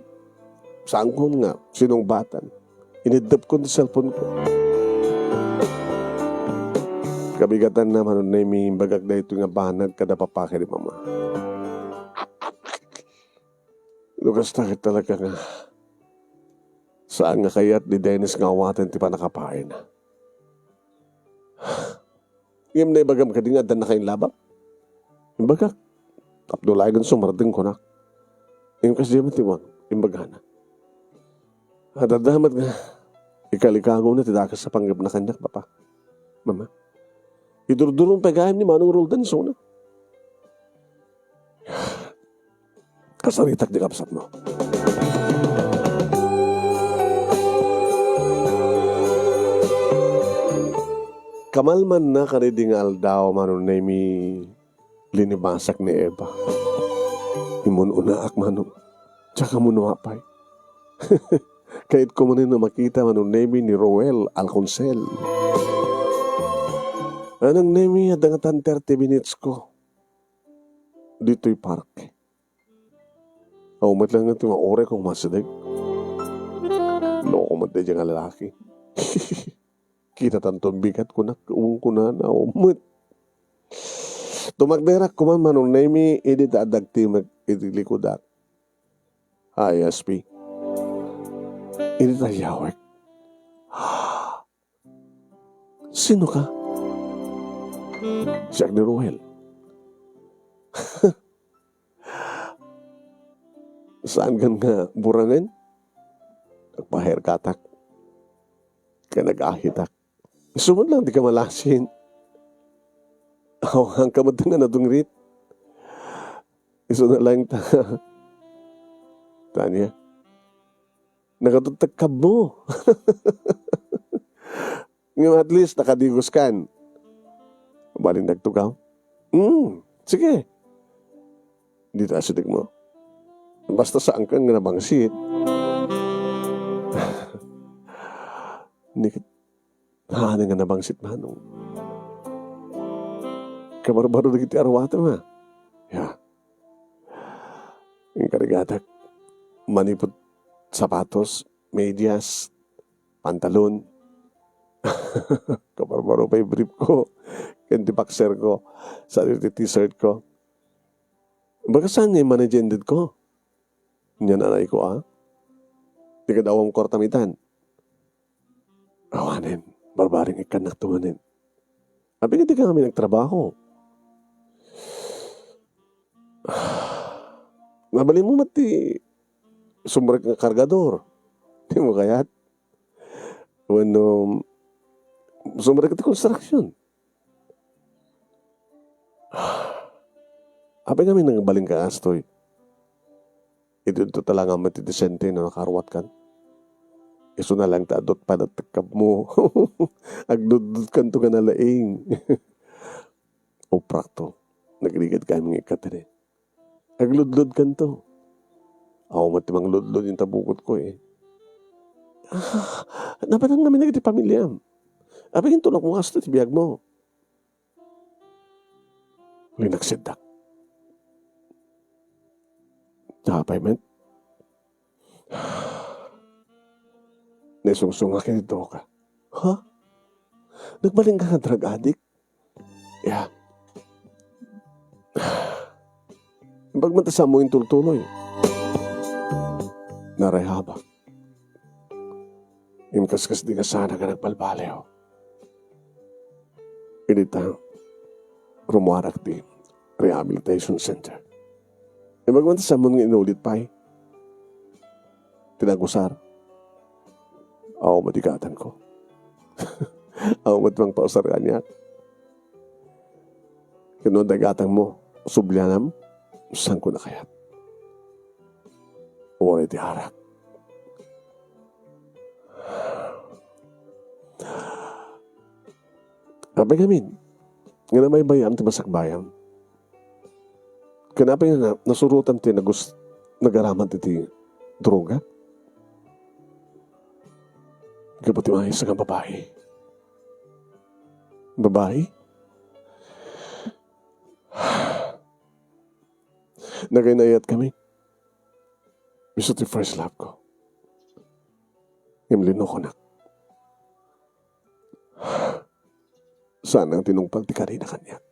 saankon nga sinungbatan. Iniddepkon ti cellphone ko. Kabigatanna, Manong Nemi, imbagak daytoy nga banag kada papa ken ni mama. No kasta ket talaga nga saan nga kayat ni Dennis nga awaten ti pannakapaayna. Ngem naibagam kadi nga adda nakainlabak? Imbagak. Tapno laengen sumardeng kunak. Ngem kasdiay met ti imbagana. Adda met nga ikalikagona ti dakes a panggepna kaniak, Papa. Mama, idurdurom pay gayam ni Manong Roldan isuna. Kasaritak ti kabsatmo. Kamalmanna kadaydi nga aldaw, Manong Nemi, linibasak ni Eva. Imun-unaak, Manong. Diak ammo no apay. Kayatko manen a makita, Manong Nemi, ni Roel Alconcel. Manong Nemi, adda ngatan thirty minutes ko ditoy park. Awan met laeng ti mauray kung masideg. Loko met daydiay nga lalaki. Kitatanto bigat kunak, wen kunana, awan met. Tumakderak koman, Manong Nemi, idi ta adda agtimek iti likudak. I S P. Idi ta yawek. Sino ka? Siak ni Roel. Saan kan nga burangen? Nagpa-haircutak. Ken nag-ahitak. Isu met lang ti kamalasin. Awan ka met nga nadungrit. Isuna laeng ta. Tania. Nakatugtekka mo. Ngem at least, nakadigoskan. Mabalin nagtugaw? Hmm, sige. Dita asideg mo. Basta saan kan nga nabangsit. Ni ket, haan nga nabangsit, Manong. Kabarbaro dagiti arwatem, ha? Ya. Inkarigatak. Manipud sapatos, medias, pantalon. Kabarbaro pay brief ko. Ken ti boxer ko. Sa ti t-shirt ko. Baga saan nga immanage ended ko? Nia nanay ko, a? Di kad awan kwartam itan. Awanen, barbareng ikkannak tumanen. Apay nga dika ngamin agtrabaho? Mabalinmo met ti sumrek nga kargador. Dimo kayat? Wenno, sumrek ti construction. Apay ngamin nagbalinka kastoy? Idto ta lang met ti disente no nakaruatkan. Isuna lang ta adut pay ti tekkabmo. Agludlodkanto nga nalaing. Uprakto. Nagrigad kami nga ikatiri. Agludlodkanto. Awan met ti mangludlod ita bukotko, eh. Ah, napanan ngamin dagiti pamiliam. Apay intulokmo kastoy ti biagmo? Linaksiddak. Apay met? Naisungsongak iti droga. Ha? Nagbalinka nga drug addict? Ya. Imbag man ta saanmo intultuloy. Narehabak. Imkaskasdi nga sana nga nagbalbaliw. Idi ta, rummuarak ti rehabilitation center. Imbag man ta saanmo nga inulit pay. Ti nagusar. Awan met ti gatangko. Awan met ti mangpausar kaniak. Ket no adda gatangmo, sublianam, saanko a kayat. Uray ti arak. Apay ngamin, nga nabaybayam ti masakbayam. Ken apay nga na-, nasurotam ti nagus-, nagaraman iti droga? Gapu ti maysa nga babai. Babai? Nagaynayatkami. Isu ti first love ko. Ngem linukonak. Saan nga tinungpal ti karina kaniak.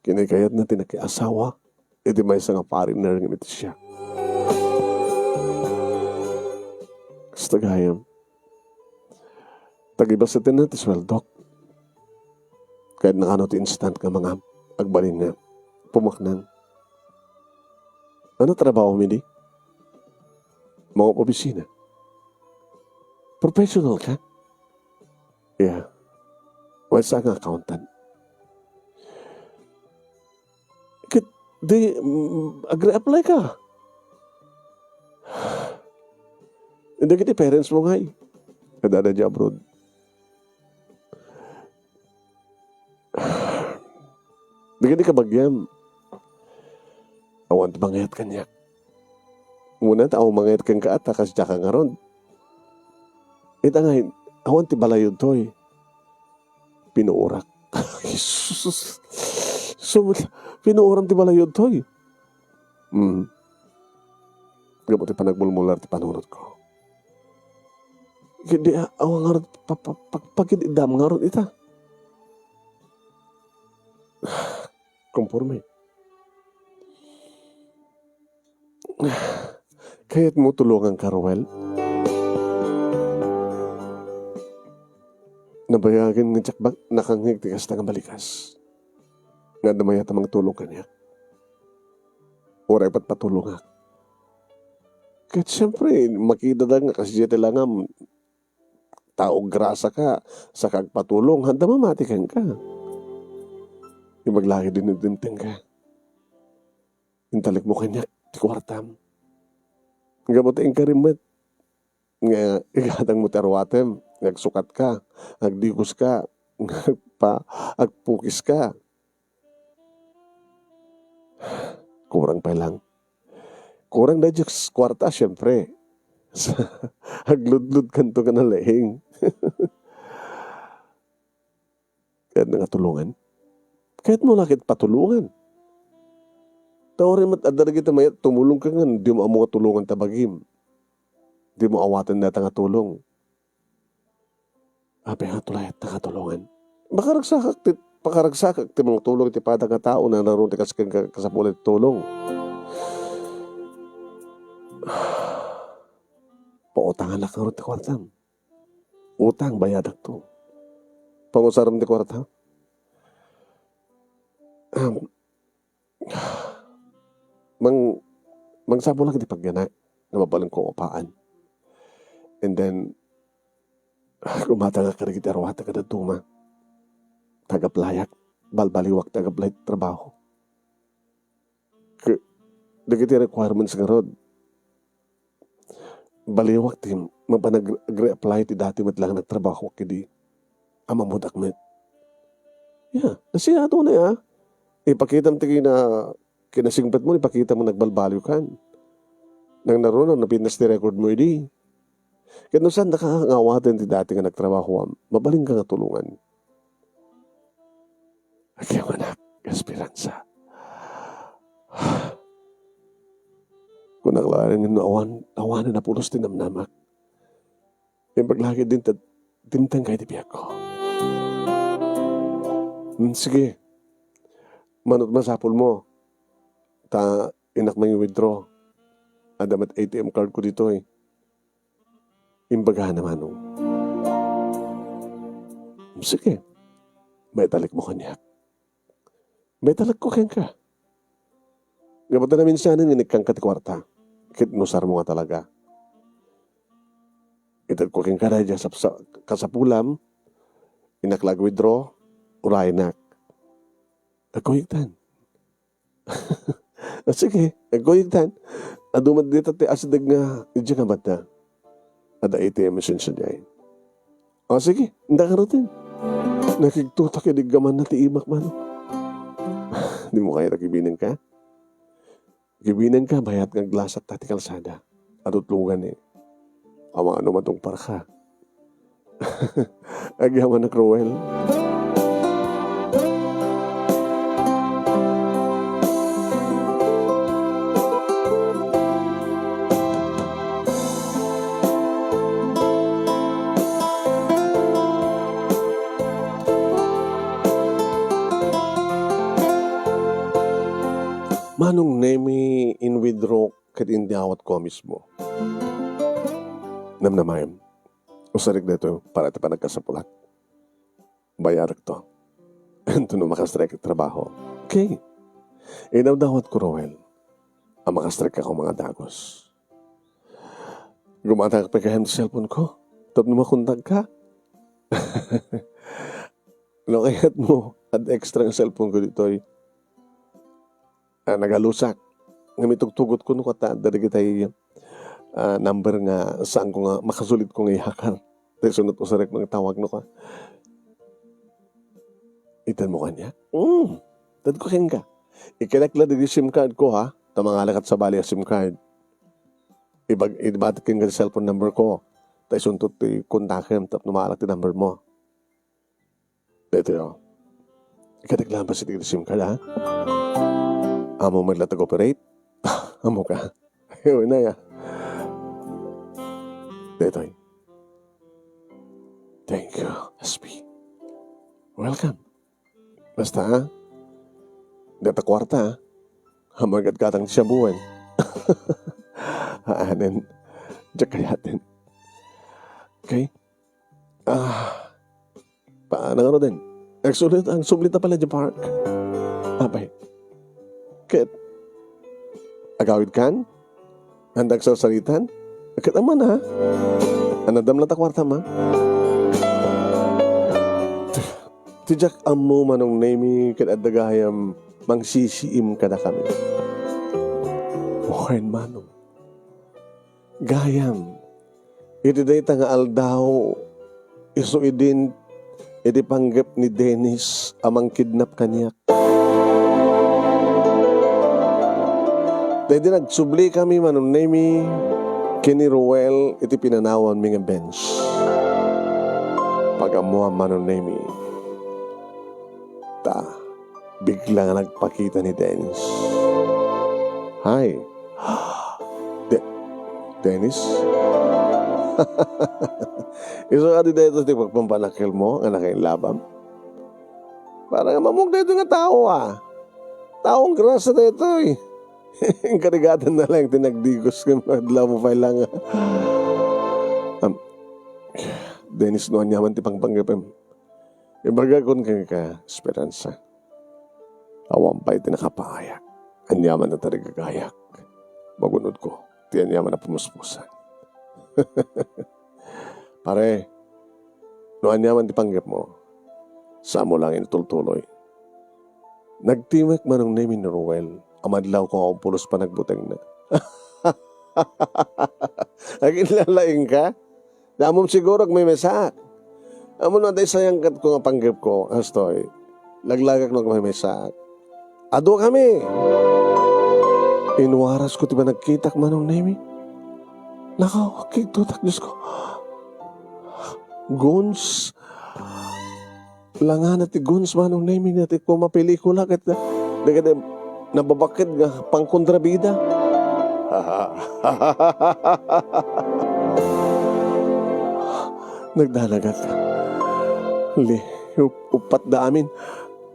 Kinaykayatna ti nakiasawa iti maysa nga foreigner ngem iti siak. Kasta gayam, tagibasetenna ti sueldok. Kayatna kano ti instant nga mangam, agbalin nga pumaknang. Ano trabaho mi di? Mga opisina. Professional ka? Yeah. Wen sa nga accountant. Ket di, mm, ag-reapply ka. Dagiti parents mo ngay, adda di abroad. Dagiti kabagiam, awan ti mangayat kaniak. Muna ta awan mangayat kenka, ta kas diaka ngarud. Ita ngay, awan ti balayodtoy. Pinuorak. Jesus. So, pinuoram ti balayodtoy. Mm. Gapu ti panagmulmular ti panunotko. Ket di, awan ngarud, pa-, pa-, pa-, pagid-iddam ngarud ita. Konforme. Kayatmo tulonganka, Ruel? Nabayagen nga diak bag-, nakangngeg ti kasta nga balikas. Nga adda mayat a mangtulong kaniak. Uray patpatulongak. Ket siempre, makitana nga kasdiay ti langam, tao grasa ka, saka agpatulong, haanda mamati kenka. Imbag laeng idi dimtengka. Intalekmo kaniak ti kuartam. Gapu ta inkari met nga igatangmo ti aruatem, nga agsukatka, nga agdiguska, nga agpa-, agpukiska. Kurang pay lang. Kurang daydi kuarta, siempre. Agludlodkanto nga nalaing. Kayatna nga tulongan. Kayatmo la ket patulongan. Ta uray met adda dagiti mayat tumulongka ngan dimo ammo nga tulongan ta bagim. Dimo awaten dayta nga tulong. Apay nga tulayat nga tulongan? Makaragsakak ti, makaragsakak ti mangtulong iti pada nga tao, nangruna ti kas-, kas-, kasapulan ti tulong. Pautanganak ngarud ti kuartam. Utang, bayadakto. Pangusaram ti kuarta. um, mang-, mangsapulak iti pagyanak nga mabalinko a paan. And then, gumatangak kadagiti aruatak a dadduma. Tagaplayak, balbaliwak, tagaplay trabaho. Ke-, dagiti requirements ngarud, baliwak ti mapan ag-, ag-reapply ti dati met lang nagtrabaho kidi. Amammudak met. Ya, nasiyado na ya. Ipakitam ti kina-, kinasingpet mo, ipakitam mo nagbalbaliw kan. Nang naruna, napintas ti record mo idi. Ket no saan daka nga awaten ti dati nga nagtrabahoam, mabalinka nga tulongan. Agyamanak, Esperanza. Kunak laeng no awan, awanen a pulos ti namnamak. Imbag lagi din ta dimteng kay ti biagko. Hmm, sige. Manot masapul mo. Ta inak mangi-withdraw. Adda met A T M card ko ditoy. Imbagana, Manong. Sige. Maitalek mo kaniak. Maitalek ko kenka. Gapu ta naminsanen nga inikkanka ti kuarta. Ket inusar mo nga talaga. Ited ko kenka daydi a sapsa-, kasapulam, inak la ag-withdraw, urayenak. Agkuyogtan. Ah, sige, agkuyogtan. Adu met dita ti asideg nga idiay nga banda. Adda A T M machine sadiay. Ah, sige, inda ka rutin. Nakigtutak idi gamanna ti imak, Manong. Di mo kayat a kibinenka? Kibinenka, bayat nga aglasak ta ti kalsada. Atutlogan ni. Awan no matungparka. Agyamanak, Roel. Manong Nemi, in-withdraw ket indiawatko a mismo. Namnamaem, usarek daytoy para iti panagkasapulak. Bayarekto. Ento no makastrike ti trabaho. Okay. Inawdawatko, Roel, a makastrike ako nga dagus. Gumatangak pay gayam ti cellphone ko tapno makontakka. No kayat mo, adda extra nga cellphone ko ditoy. Ah, nagalusak. Ngem itugtugot ko no kata, adda dagitay, ah, number nga saanko nga makasulitko nga iyakar. Tay sunot usarek mangtawag no ka. Itan mo kaniak? Mm. Tadko kenka. Ikadek la dagiti SIM card ko, ha? Ta mangalakat sabali a SIM card. Ibag-, ibatik kenka ti cellphone number ko. Tay suntot ti kontakem tapno maalak ti number mo. Daytoy, oh. Ikadek la a pasit iti SIM card, ha? Ammo met la ti operate? Ammoka. Ayun na, ya. Daytoy. Thank you, S P. Welcome. Basta, ha? Deta kuarta, ha? Ammo gatgatang ti shabuan. Haanen. Diak kayaten. Okay? Ah, Pa, nangaruden. Agsubli, agsubli ta pala di park. Apay. Ket, agawid kan? Anda agsarsaritan? Ket amana, ha? Anadam lang ta kwarta, ma? Ti diak ammo, Manong Nemi, ket adda gayam mangsisiim kadakami. Wen, Manong. Gayam, iti dayta nga aldaw, isu idin iti panggep ni Dennis a mangkidnap kaniak. Daydi nagsubli kami, Manong Nemi, ken ni Roel iti pinanawanmi nga Benz. Pagammoam, Manong Nemi. Ta, bigla nga nagpakita ni Dennis. Hi. De-, Dennis? Isu kadi daytoy ti pagpampanakkel mo nga nakainlabam? Parang mamog daytoy nga tao, ah. Taong grasa daytoy. Karigatan na lang ti nagdigos nga mga adlaw mo pay lang, ah. Am, Dennis, no aniaman ti pangpanggepem. Ibagakon kenka, Esperanza. Awan pay ti nakapaayak. Aniaman a tarigagayak. Magunodko ti aniaman a pumuspusan. Pare, no aniaman ti panggepmo, saanmo lang itultuloy. Nagtimek Manong Nemi ni Ruel a madlawko nga umpulos panagbutengna. Aginlalaingka? Ammom siguro agmaymaysaak. Ammom no adda isayangkatko nga panggepko, kastoy, laglagak no agmaymaysaak. Adukami! Inwarasko ti panagkitak, Manong Nemi. Nakaw, agkigtotak, Diosko. Goons. Langana ti goons, Manong Nemi, nga ti kumapelikula ket na-, dagiti nababaked nga pangkontrabida. Nagdanagak. Li, up-, uppat da amin.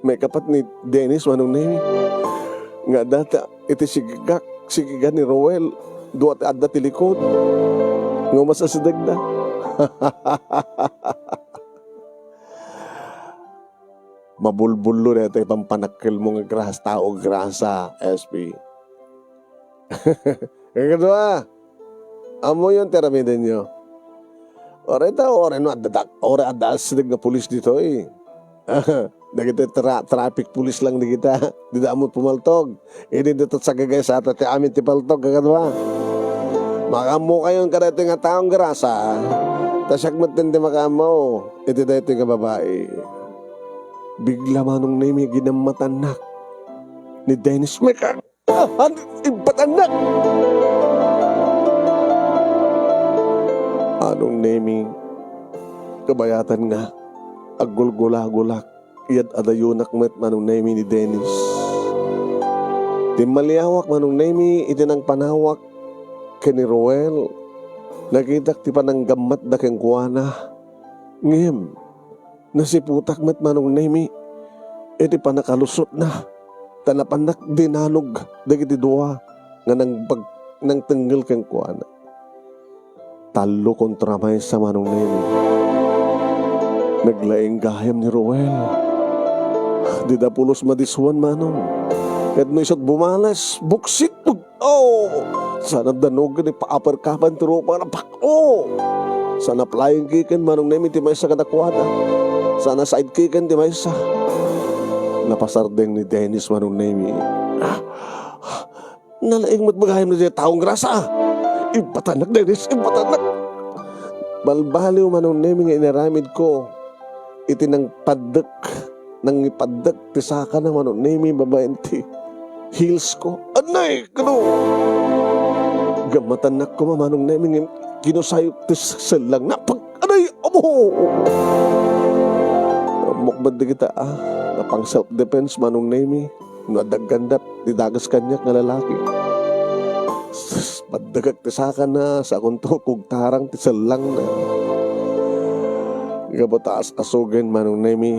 Maikapat ni Dennis, Manong Nemi, nga adda ta iti sigigak, sigigan ni Roel, dua ti adda ti likod. Nga umasasidegda. Mabulbullo daytoy pampanakkelmo nga gras-, tao grasa, S P. Kakadua, ammoyon ti aramidenyo. Uray ta, uray no adda dak-, uray adda asideg nga pulis ditoy. Dagiti tra-, traffic police lang dagita. Dida ammo pumaltog. Idi dita sagagaysata ti amin ti paltog, kakadua. Makaammokayon kadaytoy nga taong grasa. Ta siak met ti makaammo iti daytoy nga babai. Bigla Manong Nemi ginammatanak ni Dennis Mika. Ah, an-, impatannak! Manong Nemi, kabayatan nga, aggulgulagulak, iyad-adayonak met Manong Nemi ni Dennis. Timmaliawak Manong Nemi iti nangpanawak ken ni Roel, nakitak ti pananggammatda kenkuana. Ngem, nasiputak met Manong Nemi iti pannakalusotna, ta napannak dinanog dagiti dua nga nangbag-, nangtenngel kenkuana. Tallo kontra maysa, Manong Nemi. Naglaing gayam ni Roel. Dida pulos madisuan, Manong. Ket no isu't bumales, buksit, Oh! Sana danogen ni paapar kapan ti rupana. Pak! Oh! Sana flying kicken Manong Nemi ti maysa kadakuada. Sana side kicken ti maysa. Napasardeng ni Dennis Manong Nemi. Ah! Nalaing met bagayam daydiay taong grasa. Impatannak, Dennis, impatannak. Balbaliw Manong Nemi nga inaramidko iti nangpaddek, nangipaddek ti sakana Manong Nemi babaen ti heels ko. Anay, kano? Gammatannak koma Manong Nemi ngem kinusayok ti s-, sellangna. Pag-, anay, amo! Ammok met dagita, ah, napang self-defense Manong Nemi. No adda gandap ti dakes kaniak nga lalaki. Sus, paddegek ti sakana, sakonto kugtarang ti sellangna. Gapu ta as-asugen Manong Nemi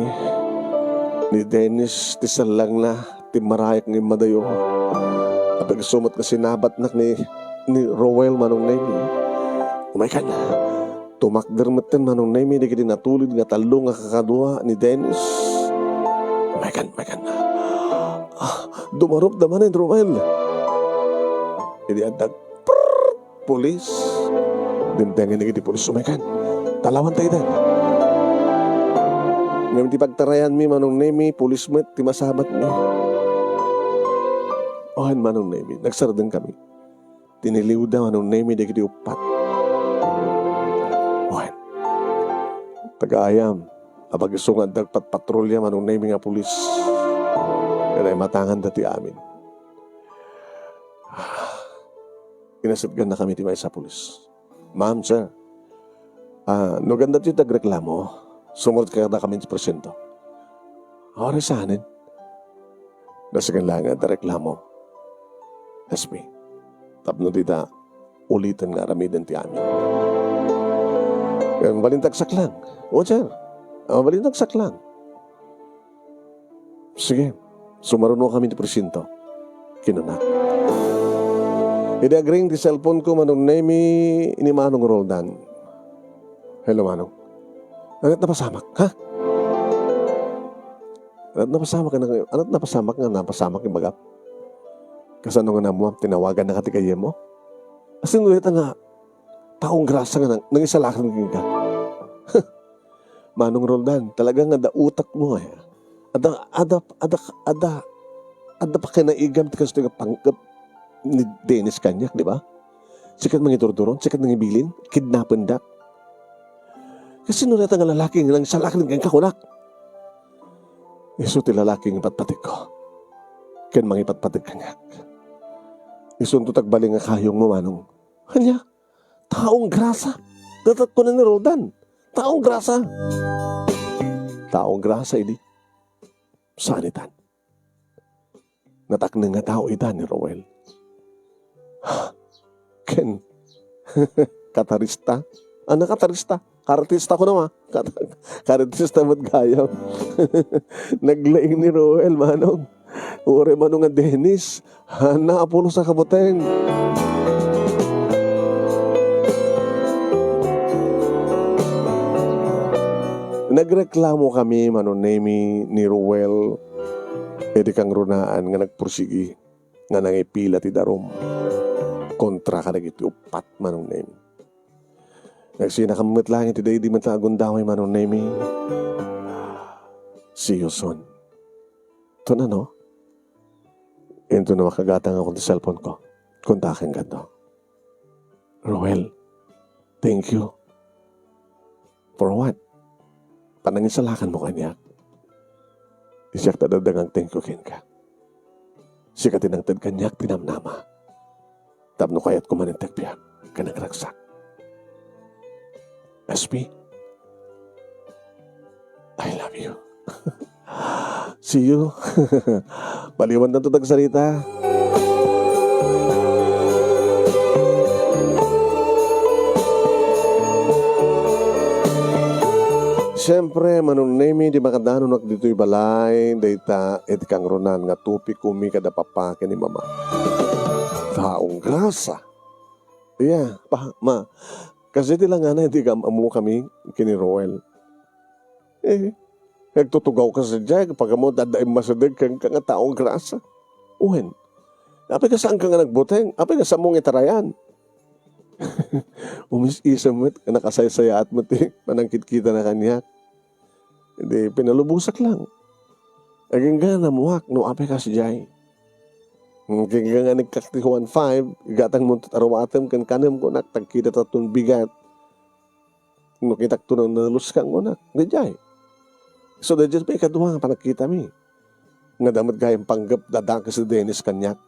ni Dennis ti sellangna, timmarayak nga immadayo. Apay, isu met nga sinabatnak ni, ni Roel Manong Nemi. Umaykan. Tumakder metten Manong Nemi dagiti natulid nga tallo nga kakadua ni Dennis. Umaykan, umaykan. Ah, dumarup da manen, Roel. Idi adda, prrrr, pulis. Dimtengen dagiti pulis, umaykan. Talawan tayo den. Ngem ti pagtarayanmi, Manong Nemi, pulis met ti masabatmi. Awan, Manong Nemi, nagsardeng kami. Tiniliwda Manong Nemi dagiti uppat. Wen, tagaayam, apag-isu nga adda agpatpatrolya Manong Nemi nga pulis. Ket naimatanganda ti amin. Inasitgannakami ti maysa a pulis. "Ma'am, sir, ah, no gandatyo ti agreklamo, sumurot kadakami ti presinto." Awan, saanen. Nasken laeng nga adda reklamo. S P, tapno dita uliten nga aramiden ti amin. Kaya mabalin ti agsaklang. O, sir. Ah, mabalin ti agsaklang. Sige, sumarunokami ti presinto, kinuna. Idi agring ti cellphone ko, Manong Nemi, ni Manong Roldan. Hello, Manong. Ania ti napasamak, ha? Ania ti napasamak nga, ania ti napasamak nga, napasamak, ibagam? Kasano nga naammoam, tinawagan na ka ti gayyemmo? Asino dayta nga taong grasa nga nang-, nangisalakan kenka? Manong Roldan, talaga nga adda utekmo, eh. Adda, adda, adda, adda, adda pakinaigam ti kastoy nga panggep ni Dennis kaniak, di ba? Sika ti mangidurduron, sika ti nangibilin, kidnapendak. Kasino dayta nga lalaki nga nangisalakan kenka, kunak? Isu ti lalaki nga patpategko ken mangipatpateg kaniak. Isunto ti agbalin nga kayongmo, manong. Ania? Taong grasa. Dayta kuna ni Roldan. Taong grasa. Taong grasa idi. Saan itan? Natakneng nga tao ita ni Roel. Ken katarista. Ania katarista? Kartista kunak, a. Kat-, kartista met gayam. Naglaing ni Roel, manong. Uray manong nga Dennis. Ania a pulos a kabuteng. Nagreklamo kami, Manong Nemy, ni Roel, idi kangrunaan nga nagpursigi nga nangipila ti darum kontra kadagiti uppat, Manong Nemy. Nagsinakam met laeng iti daydi met a gundaway, Manong Nemy. See you soon. Ito na, no? Into na makagatangakon ti cellphone ko. Kontaken kadto. Roel, thank you. For what? Panangisalakanmo kaniak. Siak ti adda nga ag-thank you kenka. Sika ti nangted kaniak ti namnama. Tapno kayatko manen ti agbiag ken agragsak. S P, I love you. See you. Baliwantanto ti agsarita. Siempre, Manong Nemy, di makadanonak ditoy balay, dayta iti kangrunaan nga topik, umi kada papa ken ni mama. Taong grasa. Iya, pa, ma, kasi ti langana, iti gam-, ammo kami ken ni Roel. Eh, nagtutugawka sadiay, pag-ammo, adda immasideg kenka nga taong grasa. Wen, apay nga saanka nga nagbuteng? Apay nga saanmo nga itarayan? Umis-isem met, nakasaysayaat met ti panangkitkitana kaniak. Idi pinalubosak lang. Agingga namuak no apay ka sadiay. Agingga nga nagkak ti one five, igatangmo ti aruatem ken kanem kunak, tagkita taton bigat. No kitakto no naluskang kunak, daydiay. So, daydiay pay kadua nga panagkitami. Nga adda met gayam panggep, dadakes ni Dennis kaniak.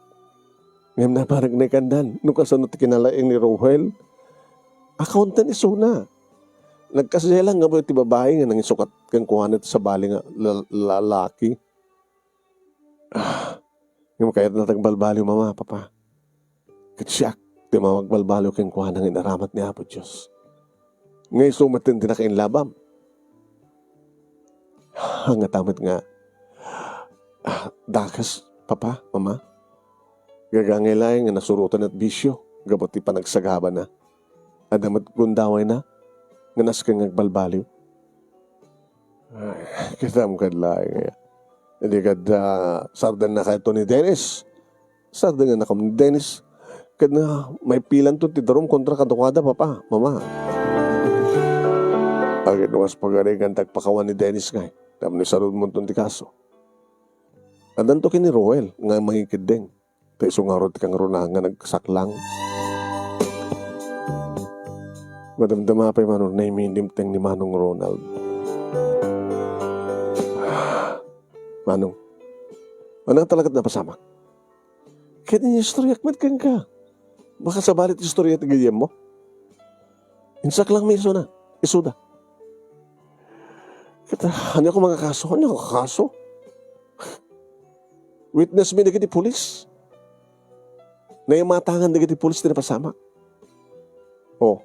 Ngem naparek na ikandan, no kasano ti kinalaing ni Roel. Accountant isuna. Nagkasdiay lang nga ti babai nga nangisukat kenkuana ti sabali nga la-, lalaki. Ah, ngem kayatna ti agbalbaliw, mama, papa. Ket siak ti mangagbalbaliw kenkuana nga inaramat ni Apo Dios. Nga isu met ti nakainlabam. Ngata met nga, ah, dakes, papa, mama. Gagangay laeng nga nasurotan ti bisio gapu ti panagsagabana. Adda met gundawayna nga nasken nga agbalbaliw. Ay, kitam kad laeng. Idi kad, ah, sardennakayto ni Dennis. Sardennakam ni Dennis. Ket na, maipilanto ti darum kontra kaduakada, papa, mama. Agid no kas pagarigan ti agpakawan ni Dennis ngay. Tapno isarudmonton ti kaso. Addanto ken ni Roel nga mangikeddeng. Ta isu ngarud ti kangrunaan nga nagsaklang. Madamdama pay Manong Nemy, dimteng ni Manong Ronald. Manong, ania talaga ti napasamak? Ket inistoriak met kenka. Baka sabali ti istoria ti gayyemmo. Insaklangmi isuna, isuda. Ket, ah, ania ko mangakaso? Ania ko kakaso? Witness mi dagiti pulis. Naimatangan dagiti pulis ti napasamak. Oh,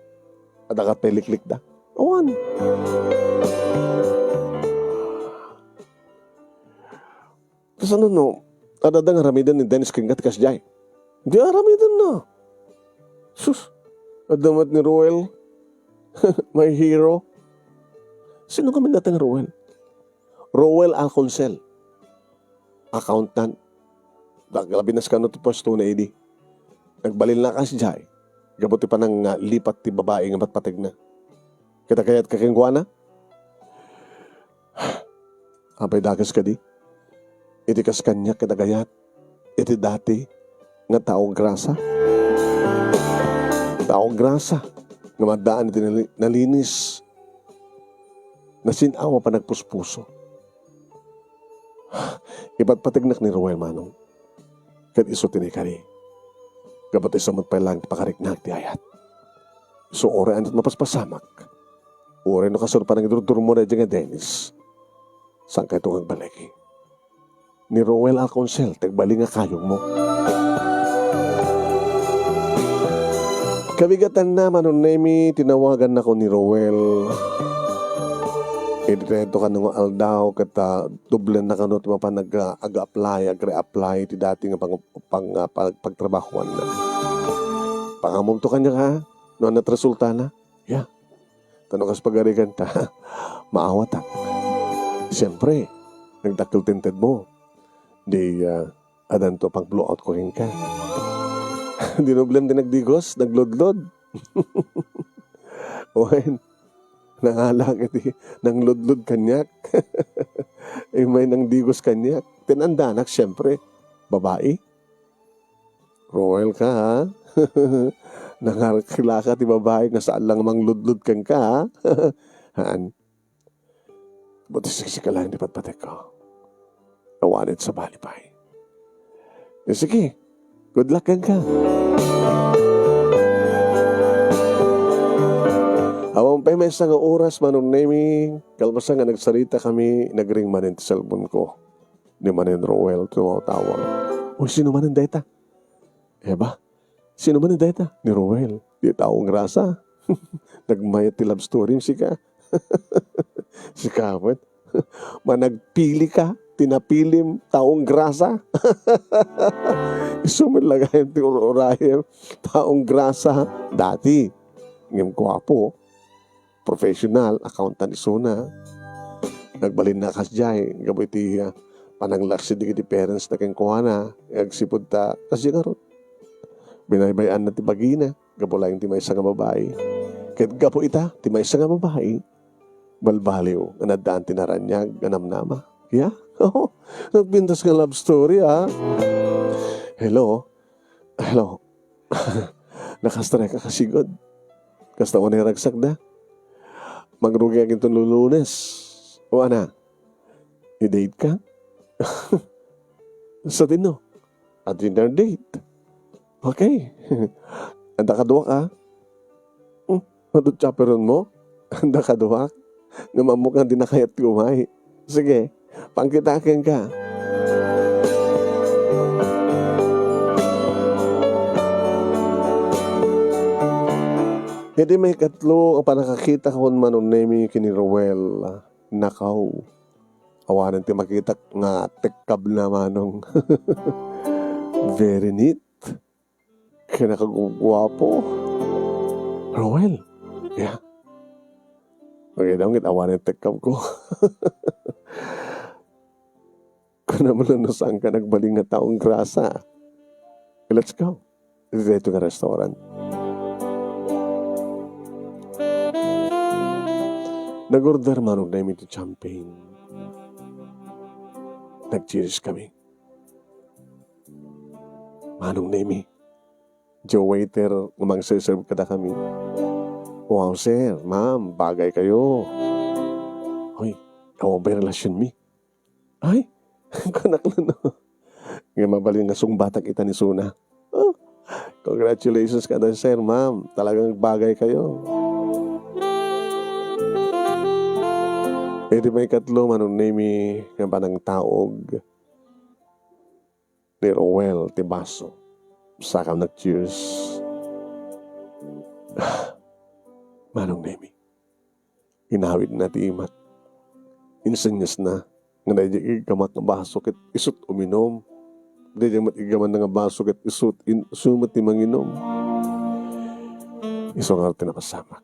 adda ket pay liklikda. Awan. Kasano no, adda nga aramiden ni Dennis kenka ti kasdiay? Di aramidenna. Sus, adda met ni Roel. My hero. Sino kami dayta nga Roel? Roel Alconcel. accountant. Dak-, labi na kano ti puestona idi. Nagbalinna kasdiay gapu ti pananglipat ti babai nga patpategna. Ket agayatka kenkuana? Apay dakes kadi? Iti kas kaniak ket agayat iti dati nga tao grasa. Tao grasa nga maddaan iti nali-, nalinis, nasin-aw a panagpuspuso. Ipatpategnak ni Roel, manong. Ket isu ti naikari. Gapu ta isu met pay laeng ti pakariknak ti ayat. Isu uray ania ti mapaspasamak, uray no kasano panangidurdurmo daydiay nga Dennis, saan kayto nga agbaligi? Ni Roel a konsel ti agbalin nga kayongmo. Kabigatanna, Manong Nemi, tinawagannako ni Roel. Iti daytoy kano nga aldaw, ket, ah, doblenna kano ti mapan ag-, ag-apply, ag-reapply ti dati nga pang-, pang-, ah, pag-, pagtrabahoanna. Pangamomto kaniak, ha? No ania ti resultana? Ya. Ta no kas pagariganta, maawatak. Siempre, nagdakkel ti intedmo. Di, ah, addanto pang-blowout ko kenka. Dinoblem ti nagdigos, nagludlod. Wen, nangalak iti nangludlod kaniak. Immay nangdigos kaniak. Tinandanak, siempre, babai. Roel ka, ha? Nangarkilaka ti babai nga saan lang mangludlod kenka, ha? Haan. Buti siksika laeng ti patpategko. Awan iti sabali pay. Eh, sige. Good luck kenka. Awan pay maysa nga oras, Manong Nemi, kalpasan nga nagsaritakami, nagring manen ti cellphone ko. Ni manen Roel, tumawtawag. Uy, sino manen dayta? Eba, sino manen dayta? Ni Roel. Di taong grasa. Nagmayat ti love story, sika. Sika met. Managpili ka, ti napilim, taong grasa. Isu met la gayam ti ur-urayem, taong grasa. Dati, ngem guapo. Professional, accountant isuna. Nagbalinna kasdiay, gapu iti, ah, pananglaksid dagiti parents na kenkuana, agsipud ta, kasdiay ngarud. Binaybay-anna ti bagina, gapu laeng ti maysa nga babai. Ket gapu ita, ti maysa nga babai, balbaliw, nga naddaan ti naraniag, nga namnama. Ya? Nagpintas nga love story, ah. Hello? Hello? Nakastreka ka sigud. Kasta unay ragsakda. Mangrugiak inton Lunes. O ana, i-date ka? Sadino? A dinner date. Okay. Adda kaduak, ah. Hmm, adu chaperon mo? Adda kaduak? Ngem ammok nga dina kayat ti umay. Sige, pangkitaken ka. Iti maikatlo a pannakakitak ken Manong Nemi ken ni Roel, nakaw, awanen ti makitak nga tekkabna, Manong. Very neat. Ken nakaguguapo. Roel, ya. Pagidam ket awanen tekkabko. Kunam no saanka nagbalin nga taong grasa. Let's go. Dito nga restaurant. Nag-order Manong Nemi ti champagne. Nag-cheers kami. Manong Nemi, diay waiter nga mangse-serve kadakami. Wow, sir, ma'am, bagay kayo. Hoy, awan pay relasyonmi. Ay, kunak la no. Nga mabalin nga sungbatak ita ni Suna. Oh, congratulations kada, sir, ma'am. Talagang bagay kayo. Iti maikatlo, Manong Nemi, nga panangtaog ni Roel ti baso. Saka nag-cheers. Manong Nemi, inawidna ti imak. Insenyasna nga daydiay iggamak nga baso ket isut uminom. Daydiay met iggamanna nga baso ket isut in-, isu met ti manginom. Isu ngarud ti napasamak.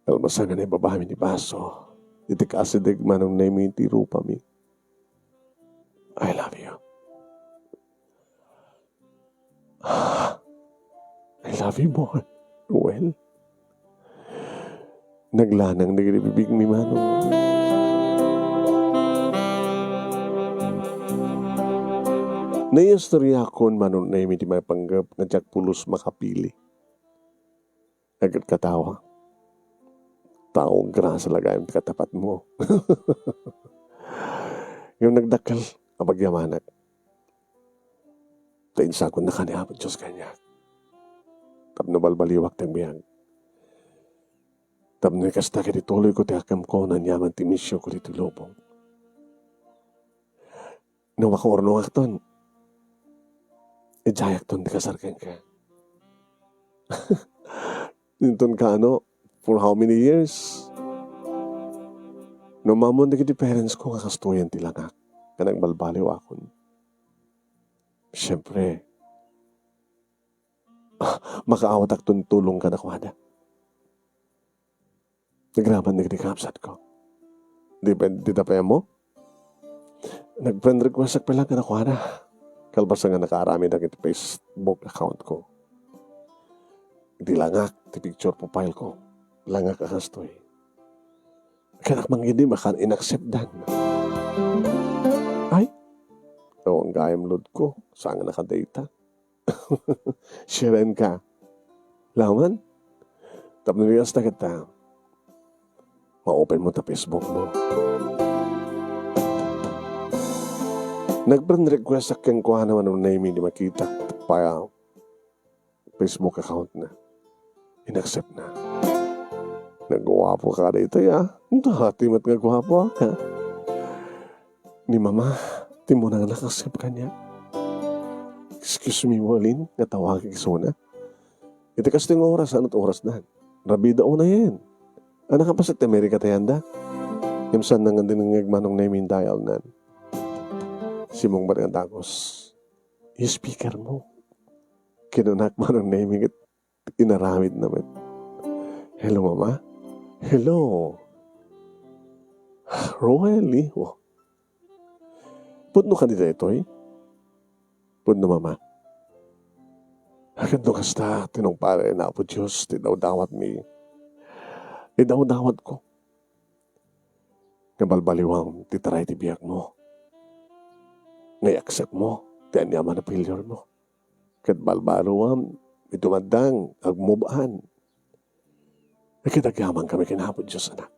Kalpasan nga naibabami ti baso, iti kaasideg, Manong Nemi, ti rupami. I love you. I love you more, Ruel. Naglanang dagiti bibigmi, Manong. Naistoriakon, Manong Nemi, ti maipanggep nga diak pulos makapili. Agkatkatawa. Tao, grasa la gayam ti katapatmo. Ngem nagdakkel a pagyamanak. Ta insagonna ni Apo Dios kaniak tapno balbaliwak ti agbiag. Tapno kasta ket ituloyko ti akemko, aniaman ti misioko ditoy lubong. No makaurnongakton, idiayakton ti kasar kenka. Inton kano, for how many years? No maammoan dagiti parents ko nga kastoyen ti langak, nga nagbalbaliwakon. Siyempre, makaawatakton tulong kadakuada. Nagraman dagiti kabsatko. Di ba, di ta pay ammo? Nag-friend request ak pay lang kadakuada. Kalpasan nga nakaaramid dagiti Facebook account ko. Di langak ti picture profile ko. Langak a kastoy. Kanak mangidim akan inacceptdan. Ay, awan gayam load ko. Saan nga nakadata? Share-enka. Laman? Tapno di kasta ket, ma-open mo ta Facebook mo. Nag-friend request ak kenkuana, Manong Nemi, di makita pa Facebook account na. Inaccept na. Nagguapo ka dito, ya. Dati met nga guapo ka. Ni Mama, ti munang nakasip kaniak. Excuse me, Walin, nga tawagek isuna. Iti kastoy nga oras, anot oras dan? Rabida unayen. Anak, kapaset ti Amerika tayanda? Ngem saan nga dinengngeg, Manong Nemi, dial nan. Simungbat nga dagus. I-speaker mo. Kinunak, Manong Nemi, ket inaramidna met. Hello, Mama. Hello. Roel, iho. Pudno kadi daytoy? Pudno, Mama. Ket no kasta, tinungpalen ni Apo Dios ti dawdawatmi. Idawdawatko nga balbaliwam ti taray ti biagmo. Nga i-accept mo ti aniaman a failure mo. Ket balbaliwam iti madang agmove on. Ket agyamankami ken Apo Dios, anak.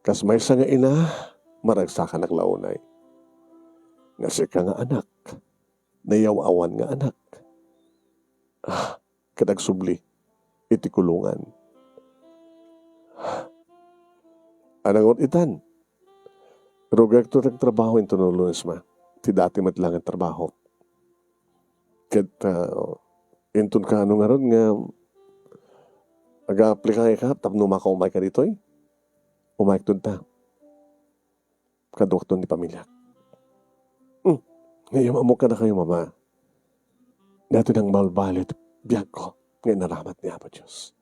Kas maysa nga ina, maragsakanak la unay. Nga sika nga anak, nayaw-awan nga anak. Ah, ket agsubli iti kulungan. Anangot itan, rugekto ti agtrabaho inton Lunes, Ma. Ti dati met la nga trabaho. Ket, ah, inton kano ngarud nga aga-apply ka tapno makaumay ka ditoy? Umayek ta. Kaduakton ti pamiliak. Hmm. Ngem ammok kadakayo, Mama. Daytoy nangbalbaliw ti biagko nga inaramat ni Apo Dios.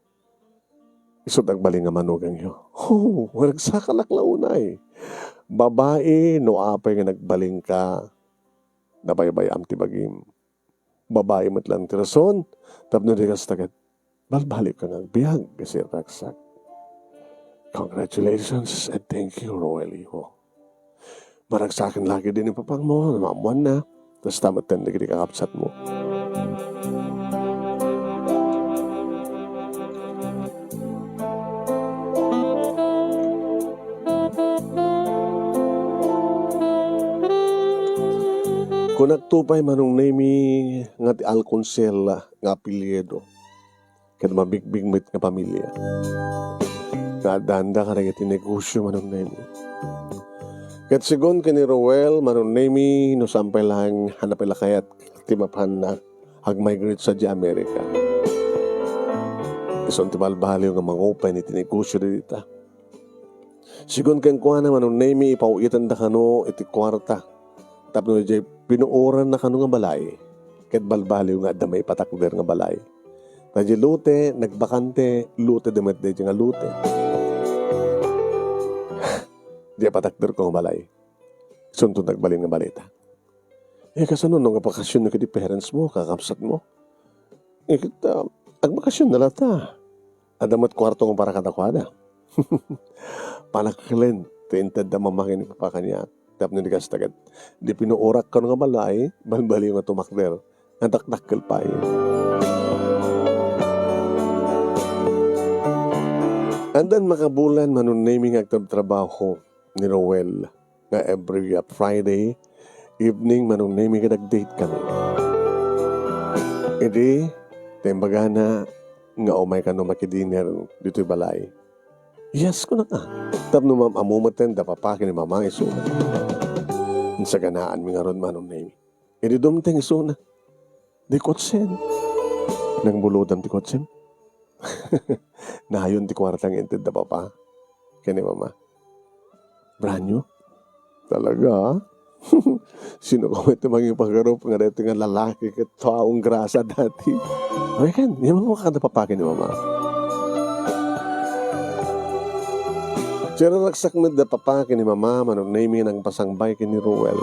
Isu ti agbalin nga manugangyo. Oh, maragsakanak la unay. Babai, no apay nga nagbalin ka, nabaybay-am ti bagim. Babai met lang ti rason, tapno di kasta ket balbaliw ka nga agbiag, kasi ragsak. Congratulations and thank you, Roel, iho. Maragsaken la ketdi ni papangmo, maammoanna. Kasta met dagiti kakabsatmo. Kunakto pay, Manong Nemi, nga ti Alconsel nga apelyido ket mabigbig met nga pamilia. Nga addaanda kadagiti negosyo, Manong Nemi. Ket segun ken ni Roel, Manong Nemi, no saan pay laeng, hanap pay la kayat ti mapanna agmigrate sadiay Amerika. Isun ti balbaliw nga mangupen iti negosyo dita. Segun kenkuana, Manong Nemi, ipaw-itenda kano iti kuarta tapno idiay pinuoranna kano nga balay ket balbaliw nga adda maipatakder nga balay. Ta diay lote, nagbakante, loteda met daydiay nga lote. Diay patakderko nga balay. Isunto nagbalin nga balita. Eh, kasano no nga bakasionyo ket ti parents mo, kakabsat mo? Eh, ket, ah, agbakasion na latta. Adda met kuarto nga para kadakuada. Panaklen ti intedda mama ken ni papa kaniak. Tapno di kasta ket, di pinuorak kano nga balay, balbaliw nga tumakder. Nga dakdakkel pay. Addan makabulan Manong Nemy nga agtrabtrabaho ni Roel nga every, uh, Friday evening Manong Nemy nga nag-date kami. Idi, ta imbagana nga umay kano makidinner ditoy balay. Yes, kunak a. Tapno maam-ammo metten da papa ken ni mama isuna. Insaganaanmi ngarud Manong Nemy. Idi dumteng isuna. Di kotsen. Nangbulodan ti kotsem. Nayon ti kuarta nga inted da papa ken ni mama. Brand new? Talaga? Sino ka met ti mangipagarup nga daytoy nga lalaki ket taong grasa dati? Ay, kan, yaman ko kada papa ken ni mama. Siraragsak met da papa ken ni mama, Manong Nemy, nagpasangbay ken ni Roel.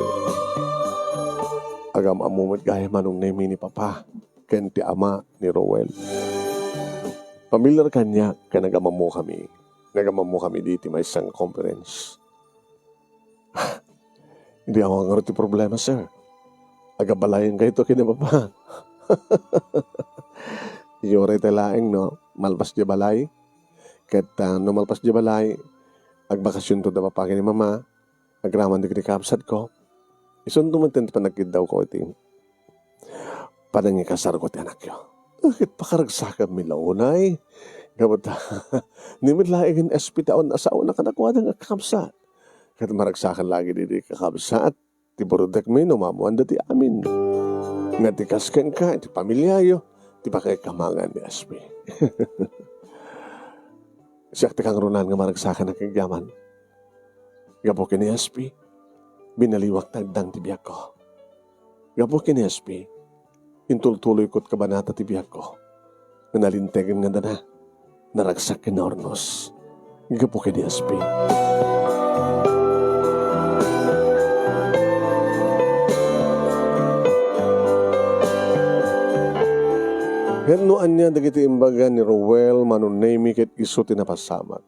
Agam-ammo met gayam Manong Nemy ni papa ken ti ama ni Roel. Pamilyar kaniak ken agam-ammo kami. Nagam-ammo kami diti maysa nga conference. Idi awan ngarud ti problema, sir. Agabalayen kayto ken ni papa. Uray tay laeng, no? Malpas diay balay. Ket, ah, no malpas diay balay, agbakasionto da papa ken ni mama, agraman dagiti kabsatko. Isunto met ti panagkiddawko iti panangikasarko ti anakyo. Ket pakaragsakanmi la unay. Gapu ta, ni met laeng ni S P ti awan asawana kadakuada nga kakabsat. Ket maragsakan la dagiti kakabsat ti burudekmi no maammoanda ti amin. Nga ti kas kenka, ti pamiliayo, ti pakaikamangam ni S P. Siak ti kangrunaan nga maragsakan a kagyaman. Gapu ken ni S P, binaliwak ti agdang ti biagko. Gapu ken ni S P, intultuloyko ti kabanata ti biagko. Nga nalintegen nga dana, naragsak ken naurnos. Gapu ken ni S P. Ket no ania dagiti imbaga ni Roel, Manong Nemy, ket isu ti napasamak.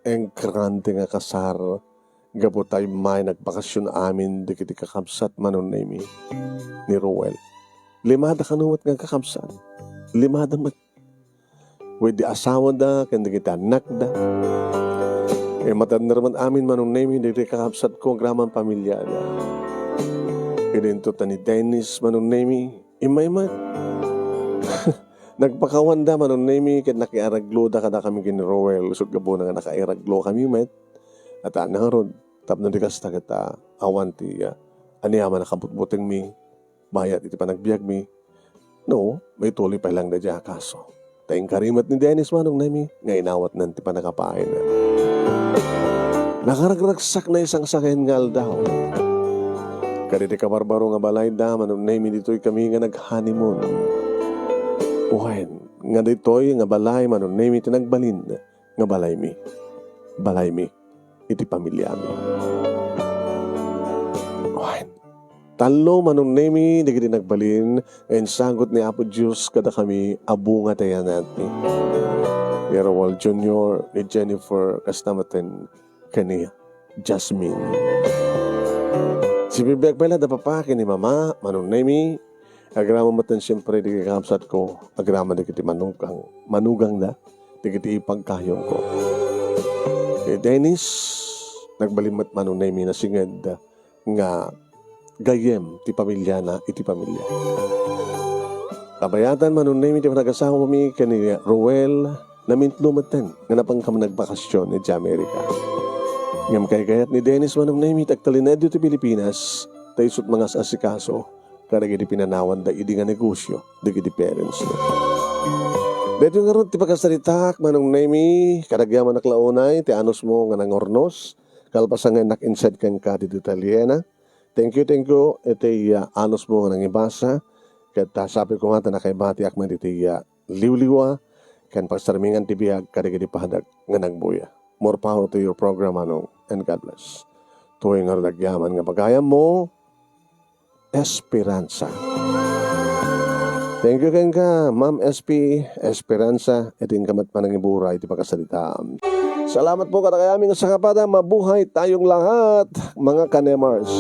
Engrande nga kasar, gapu ta immay nagbakasion amin dagiti kakabsat Manong Nemy ni Roel. Limada kano met nga kakabsat. Limada met. Wen di asawada ken dagiti annakda. Immatender met amin Manong Nemy dagiti kakabsatko agraman pamiliada. Ket inton ta ni Dennis Manong Nemy, immay met. Nagpakawanda Manong Nemy ket nakiarregloda kadakami ken ni Roel, isut' gapuna nga nakairreglokami met. Ket ania ngarud, tapno di kasta ket, ah, awan ti, ah, aniaman a kabutbutengmi, bayat iti panagbiagmi. No, maituloy pay lang daydiay a kaso. Ta inkari met ni Dennis Manong Nemy nga inawatnan ti pannakabaayna. Nakaragragsak naisangsangayan nga aldaw. Kadaydi kabarbaro nga balayda, Manong Nemy, ditoy kami nga nag-honeymoon. Wen, nga daytoy nga balay, Manong Nemy, ti nagbalin nga balaymi. Balaymi iti pamiliami. Wen, tallo, Manong Nemy, dagiti nagbalin nga insagut ni Apo Dios kadakami a bunga ti ayanatmi. Ni Roel Junior, ni Jennifer, kasta metten ken ni Jasmine. Sibibiag pay la da papa ken ni mama, Manong Nemy, agraman metten siempre dagiti kakabsatko, agraman dagiti manugang, manugangda, dagiti ipagkayongko. Ni Dennis, nagbalin met Manong Nemy nasinged nga gayyem ti pamiliana iti pamilia. Kabayatan, Manong Nemy, ti panagasawami ken ni Roel, namintlo metten nga napankami nagbakasyon idiay Amerika. Ngem kaykayat ni Dennis, Manong Nemy, ti agtalinaedyo ti Pilipinas, ta isut' mangas-asikaso kadagiti pinanawanda idi nga negosyo dagiti parents na. Daytoy ngarud ti pakasaritaak, Manong Nemy, kadagyaman a la unay ti anusmo nga nangurnos, kalpasan nga innak inside kenka ti detalyena. Thank you, thank you iti, ah, anusmo nga nangibasa. Ket, ah, sapay koma ta nakaibatiak met iti, ah, liwliwa ken pagsarmingan ti biag kadagiti padek nga nagbuya. More power to your program, Manong, and God bless. Toy nga agyaman nga pagayammo, Esperanza. Thank you kenka, Ma'am S P Esperanza, iti inka met panangibura iti pakasalita. Salamat po kadakayamin nga sangkapada. Mabuhay tayong lahat, mga kanemars.